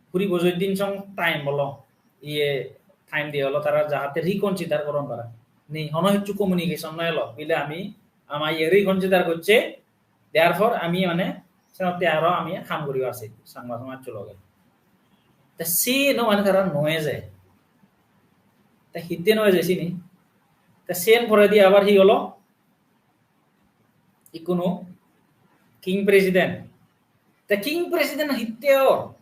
kuri bojor din song time olo, iye time diye olo tara jahate reconsider goron para. Ni hono hissu communication no elo, bile ami ama iye reconsider gocche, therefore ami mane senotte aro ami ham guribar se Changma somajjo loge. Te siyeno mane tara no eje. Te hitte no eje sini? Te siyen poredi abar hi olo? Ikkunu King President. Te King President hitte or?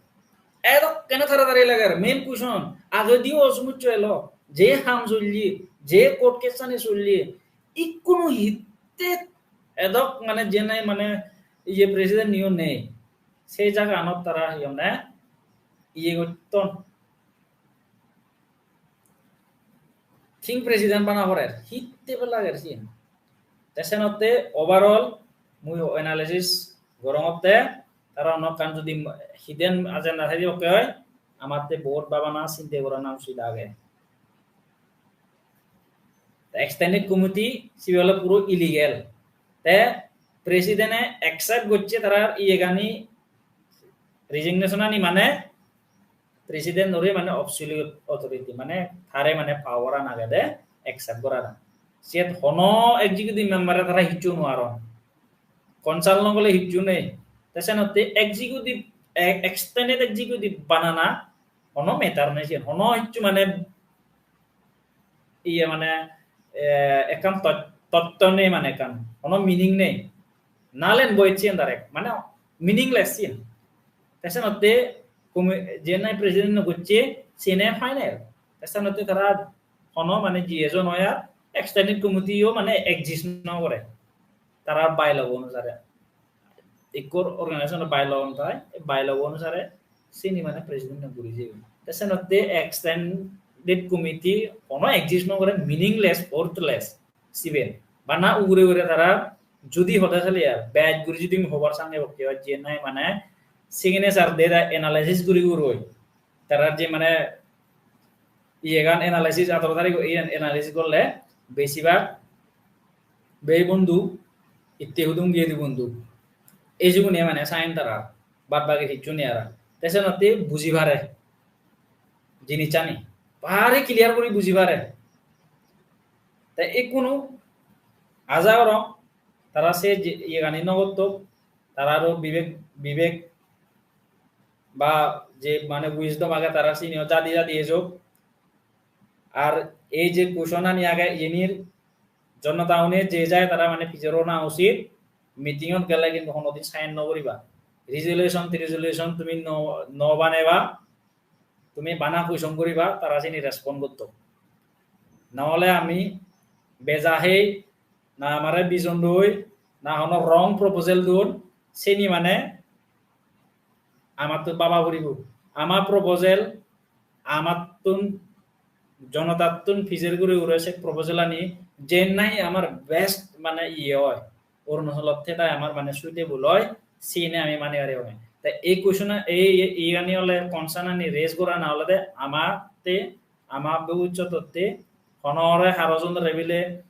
Edok kene taratari lager? Main question. Agediyo osumuccho elo. Je ham solli, je court case ani solli, ikkunu hitte edok mane jenai mane iye president niyo nei. Sei jaganot tara hi honne iye gotton. King President bana porer, hitte bela lager siyen. Te senotte overall mui analysis gorongotte, tara onno ekkan jodi hidden agenda thai dibakke oi, amatte bohut babana sinte gorana usit age. Te extended committee sibe ole puro illegal. Te president-e accept gocche tarar iyegani, resignation ani, mane president ore mane absolute authority, mane tare mane power an agede accept gorar. Siyot hono executive member-e tara hissu no paron. Consult no gole hissu nei. Te senotte executive, e-, extended executive banana hono matter nei siyen. Hono hissu mane iye mane, eh, ekkan tot-, totto nei mane ekkan. Hono meaning nei. Null and void siyen direct. Mane meaningless siyen. Te senotte komi-, je nahi president no gocche, siyene final. Te senotte tara hono mane G S o noi ar, extended committee-o mane exist no gore. Tara bylaw onusare. Ikko organization bylaw on thai, bylaw onusare sini mane president-e guri jeyun. Te senotte extended committee hono exist no gore, meaningless, worthless siben. Bana ugure ugure tara judi hoda sale ar, bej guri judi mui hobar sange bokke oi, je nahi mane signature data analysis guri guroi. Tara je mane iyegan analysis, ataro tarikh iyan analysis gorle besibak bei bondhu, itte hudum giyedi bondhu, ei jigune mane sign tara, bad bagi hissu nei ara. Te senotte buji pare jinissani, bari clear guri buji pare. Te ikkunu aja gorong tara se je iyegani no gottok, tararo bibek, bibek ba je mane wisdom age tara siniyo jadi jadi ejok. Ar ei je question ani age iyenir jonota une je jai tara mane pijor ona usit, meeting ot gele kintu honodin sign no guriba. resolution, resolution tumi no, no baneba, tumi bana question guriba, tara sini respond gotto. Nohole ami bejahei, na amare bijon doi, na hono wrong proposal don, sini mane amattun baba puribo. Ama proposal, amattun jonotattun pijer guri guri se proposal ani je nahi amar best mane iye oi, Arunachalot thedai amar mane suitable oi, siyeni ami mani pari obo. Te ei question a-, ei, ei, iyani ole concern ani raise gorana olode amatte, ama bobissototte honore haro jonore bile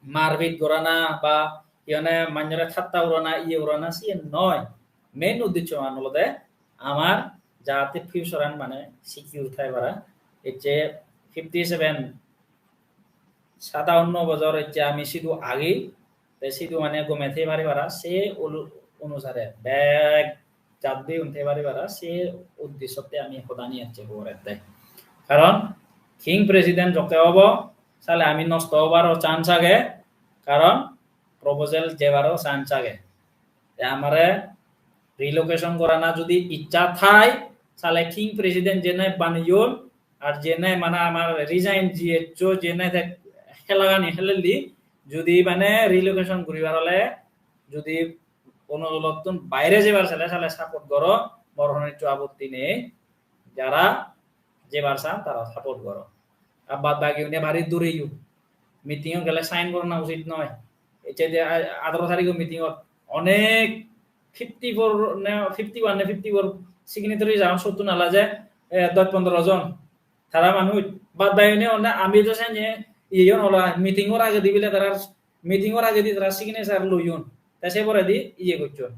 marpit gorana ba iyone manjore thatta urana, iye urana, siyen noi. Main uddessoan olode amar jate future an mane secure thai para. Ecche fifty seven, satanno bojor ecche ami sidu agi, te sidu mane gome thei pari para, se olu-, onusare bek jat begun thei pari para, se uddessotte ami hodani ecche gorette. Karon King President jokke obo, sale ami nosto obaro chance age, karon proposal jebaro chance age. Te amare relocation gorana judi iccha thai, sale King President jene baneyon, ar jene mane amar resign jiyeccho, jene te helagani helelli, judi mane relocation guribar ole, judi Arunachalottun baire jebar sale, sale support goro, mor hono hissu apotti nei. Jara jebar san tara support goro. Ar bad bagi une bari dureyo. Meeting ot gele sign gorana usit noi. Ecche je a-, atharo tarikho meeting ot onek fifty four ne fifty one ne fifty four signatory agon, sottun ala je, eh, dos pondro jon. Tara manuj bad bagi une onne ami do senne iye yon ola meeting or agedi bile tara meeting or agedi tara signature loyon. Te se poredi iye gocchon.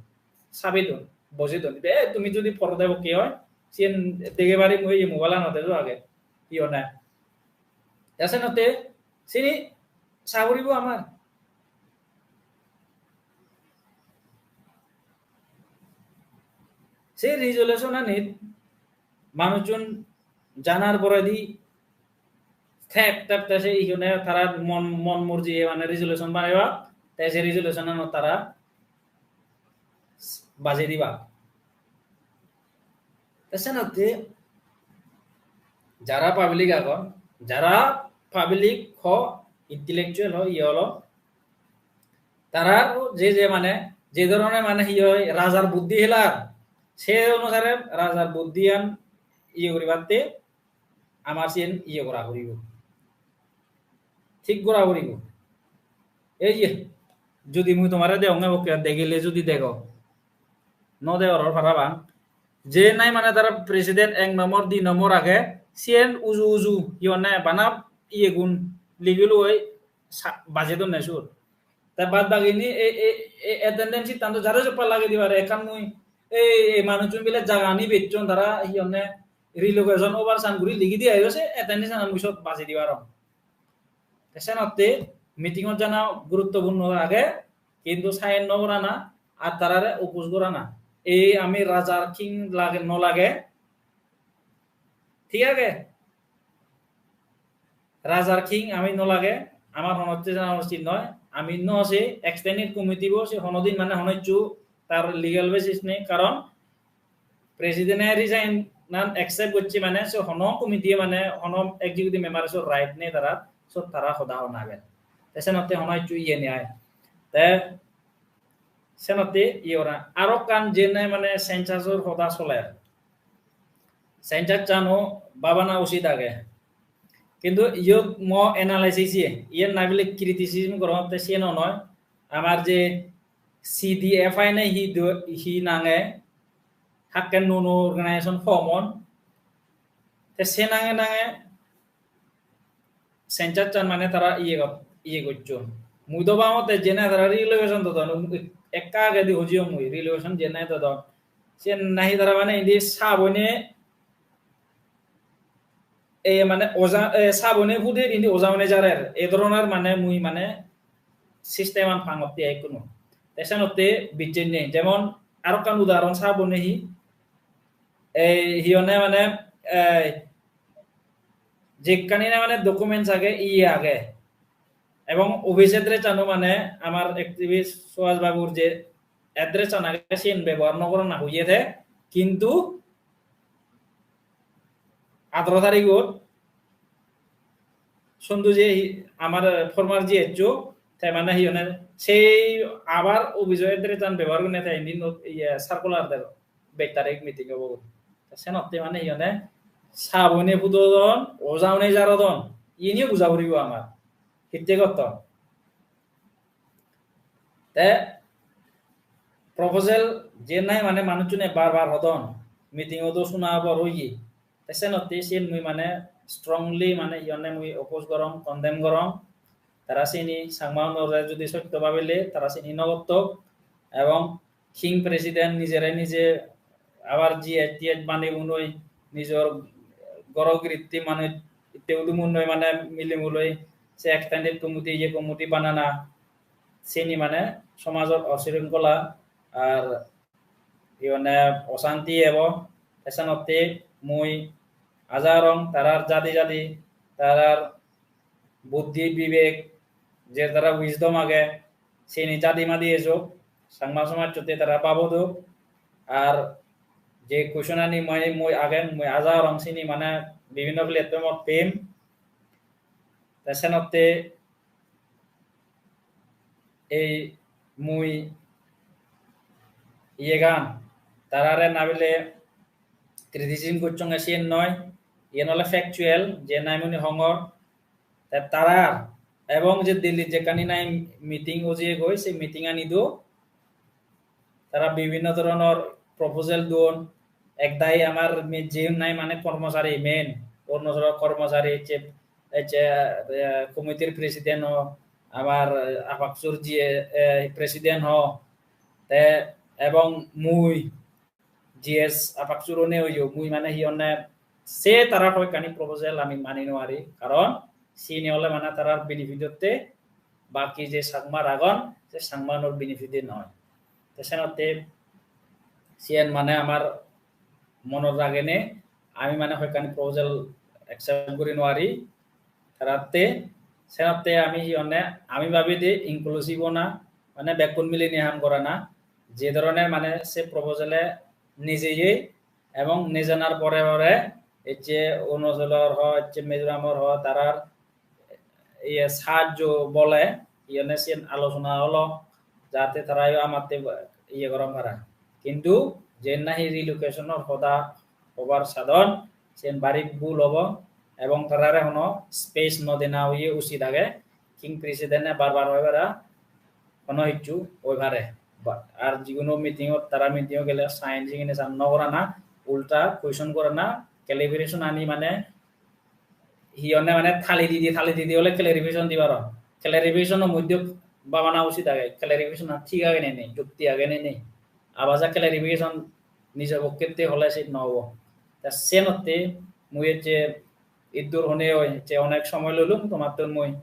Sabi don, boji don. Be tumi judi porode bokke oi, siyen dege pari mui ei mobile anot ejo age. Hi honne? Te senotte sini sa puribo amar. Se resolution anit manuchun janar poredi thep thep te se iyune tara mon, mon murji mane resolution baneba, te se resolution anot tara baje diba. Te senotte jara public agon, jara public ho, intellectual ho, iye holo, tara je je mane, je dhoroner mane hi oi, rajar buddhi helar, se onusare rajar buddhiyan iye guribatte amar siyen iye gora puribo, thik gora puribo. Ei je, judi mui tomare degonge bokke, degile judi dego, no degoror parapang. Je nahi mane tara president ek nombor, di nombor age, siyen uju uju, hi honne, bana iyegun legal oi sa-, baje donne sur. Te bad bagini ei, ei, ei attendance sheet-tan do jare joppa lagei di pare, ekkan mui ei, ei manuchun bile jagani bechchon, tara hi honne relocation obar san guri ligi di ayo, se attendance-an mui sot baje di parong. Te senotte meeting-ot jana guruttopurno age, kintu sign no gorana ar tarare oppose gorana. Ei ami rajar king lage no lage, thik age? Rajar king ami no lage, amar honotte jana usit noi, ami no se extended committee bo se honodin mane hono hissu tar legal basis nei, karon president-e resign-an accept gocche mane se hono committee mane hono executive member-e so right nei tara, so tara hoda hona age. Te senotte hono hissu iye nei ai. Te senotte iye ora. Aro ekkan je nei mane census-or hoda soler. Census-ano babana usit age. Kintu iyot mo analysis iye, iyen na bile criticism gorongotte siyen no noi. Amar je C D F I ne hi do, hi nange, hakke nuo nuo organization form on. Te se nange nange census-an mane tara iye gor-, iye gocchon. Mui do bangotte jene tara relocation dodon, ekka agedi hojiyong mui, relocation jene dodon. Siyen nahi tara mane indi sabone, e mane oja, e sabone huder indi oja mane jarer. E dhoronor mane mui mane system-an pangotte ai kuno. Te senotte bicchen nei. Jemon aro ekkan udahoron sabone hi, ei hi honne mane, ei jekkani na mane documents age, iye age. Ebong office address-ano mane amar activist Suhas Babur je address an age siyen bebohar no gorana hoye te, kintu adaro tarigot Sontu je hi-, amar former G H O, te mane hi honne, sei abar office-o address-an bebohar gurinei te indi not-, iye, circular der, bej tarik meeting obo guri. Te senotte mane hi honne, sabune pudodon, ojaune jarodon, iyeniyo buja puribo amar. Hitte gotton? Te proposal je nahi mane manuchune bar bar hodon, meeting-ot o suna obor oye. Te senotte siyen mui mane strongly mane hi honne mui oppose gorong, condemn gorong. Tara sini Changma unore jodi sotto babile tara sini no gottok. Ebong King President nijere nije abar G H T H bani unoi nijor goro giritti manuj itte udumun noi mane milimuloi se extended committee, iye committee banana sini mane somajot osringhola ar hi honne osanti ebo. Te senotte mui aja gorong tarar jadi jadi, tarar buddhi bibek, je tara wisdom age, sini jadi madi ejok, Changma somajjotte tara babodok. Ar je question ani mui, mui agen, mui aja gorong sini mane bibhinno platform-ot pem. Te senotte ei mui iyegan tarare nabile criticism gocchonge siyen noi, iyen ole factual, je nahi muni hongor. Te tarar ebong je Delhi jekkani nahi meeting ojiyegoi, se meeting ani do tara bibhinno dhoronor proposal duon. Ek dagi amar me-, je nahi mane kormochari main, Arunachalor kormochari, je, je, eh, committee-r president ho, amar, eh, APCSU-r je, eh, president ho, te ebong mui G S APCSU-r onei oyo, mui mane hi honne se tarar hoyekkani proposal ami mani no pari, karon sini ole mane tarar benefit otte, baki je Changmar agon, se Changma unor benefit-e noi. Te senotte siyen mane amar monot ragenei ami mane hoyekkani proposal accept guri no pari. Taratte senotte ami hi honne, ami babi de inclusive ona, mane bekkun milinei ham gorana, je dhoronor mane se proposal-e nejeye ebong nejanar pore pore ecche Arunachalor ho, ecche Mizoramor ho, tarar iye sahajjo bole, iyene siyen alochona olo, jate tarayo amatte iye goron para. Kintu jen nahi relocation-or hoda hobar sadon, siyen bari bhul obo, ebong tarare hono space no dena oye usit age. King President-e bar bar hoi para, hono hissu oi pare. Ba-, ar jiguno meeting-ot, tara meeting-ot gele sign signature no gorana, ulta question gorana, clarification ani mane hi honne mane thali didi, thali didi ole clarification dibar. Clarification-o moddhe babana usit age, clarification-an thik age ne nei, jukti age ne nei. Abaja clarification nijo pokkette hole sit no obo. Ta senotte mui ecche iddur honei oi, ecche onek somoy lolung tomattun mui,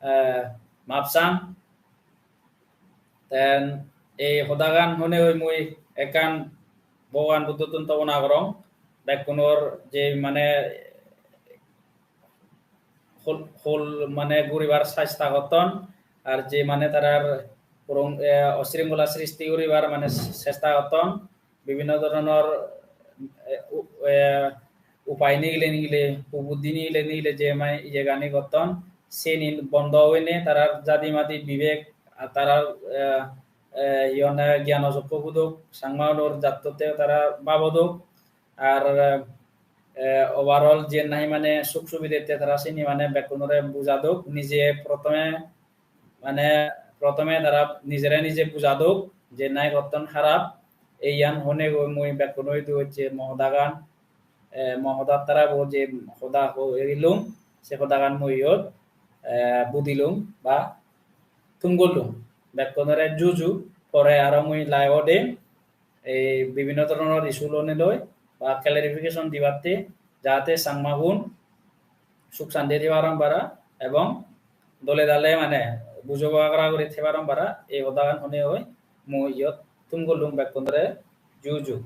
eh, map sang. Then ei hodagan honei oi mui ekkan Bhogoban Buddhottun tobona gorong. Bekkunor je mane hol, hol mane guribar chesta gotton, ar je mane tarar purong, eh, osringhola sristi guribar mane chesta gotton, bibhinno dhoronor, eh, u-, eh, upai nigile nigile, kubuddhi nigile nigile je mane iyegani gotton, seni bondo oinei tarar jadi madi bibek, ar tarar, eh, eh, hi honne gyano chokku pudok, Changma unor jattotte tara babodok, ar, eh, overall je nahi mane suk subidette tara sini mane bekkunore bujadok, nije protome mane protome tara nijere nije bujadok je nahi gotton harap. Eiyan honei goi mui bekkuno idu ecche mo hodagan, eh, mo hodat tara bo je hoda hoilung, se hodagan mui iyot, eh, budilung ba thum gollung. Bekkunore juju, pore aro mui live-ot dem. Ei bibhinno dhoronor issue lonei loi ba clarification dibatte, jate Changmagun suk santi thei paron para ebong dole dale mane bujo bagra guri thei paron para, ei hodagan honei oi mui iyot thum gollung bekkunore juju.